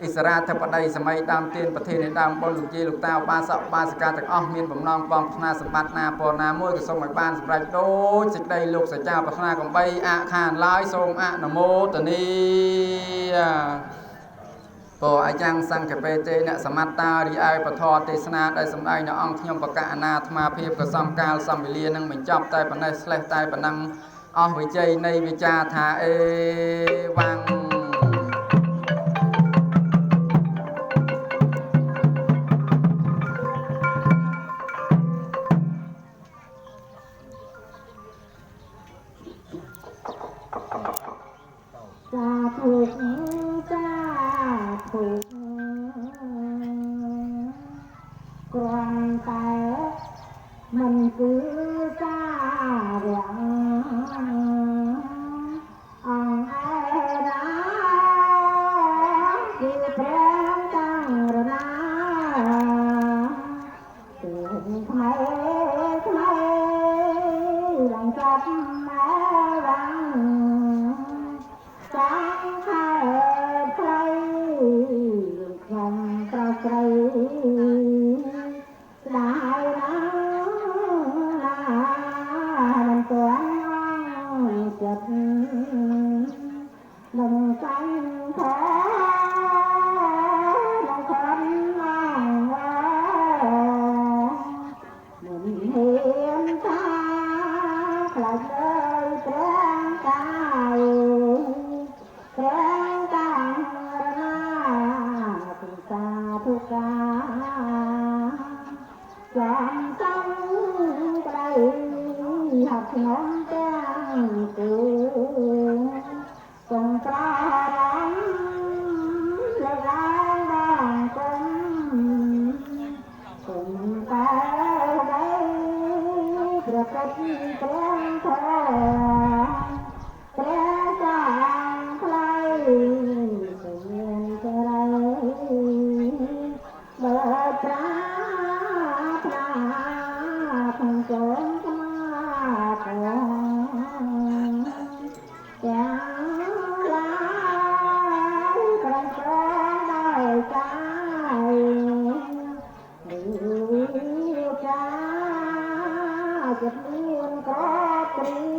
[SPEAKER 2] អិសរាធិបតីសម័យដើមទានប្រធាននៃដើមបុណ្យលោកយាយលោកតាឧបាសកឧបាសិកាទាំងអស់មានបំណងបងប្រាថ្នាសម្បត្តិណាពរណាមួយក៏សូមឲ្យបានសម្រេចដូចសេចក្តីលោកសច្ចាប្រាថ្នាកំបីអខានឡើយសូមអនុមោទនាពរអញ្ចឹងសង្ឃបេទេអ្នកសមត្តារីឯពធទេសនាដែលសម្ដែងនៅអង្គខ្ញុំបកណាអាត្មាភាពក៏សំកាលសំវេលានឹងបញ្ចប់តែប៉ុណ្ណេះស្លេះតែប៉ុណ្ណឹងអស់វិជ័យនៃវិចារថាអេវ៉ាំង
[SPEAKER 1] សាធុសាធុគ្រាន់តែមិនគឺសារៈអង្គឯណាគឺព្រះតាំងរណាទថ្មីថ្មីឡើងចាប់ម៉ែវាងចាំខែខ្លីខ្ញុំប្រុសស្រីស្ដាយណាស់ណាមិនទាន់ចិត្តនឹងសង្ខារនឹងខំមិនហ៊ានថាខ្លាចលើព្រះកាយព្រះកាយរណាទុសាទុកាចាំចង់ក្តីហាត់ខ្ញុំទាំងគូកុំប្រារំលើកឡើងបងគុំគុំតែ ចិត្តមានក្រត្រៀ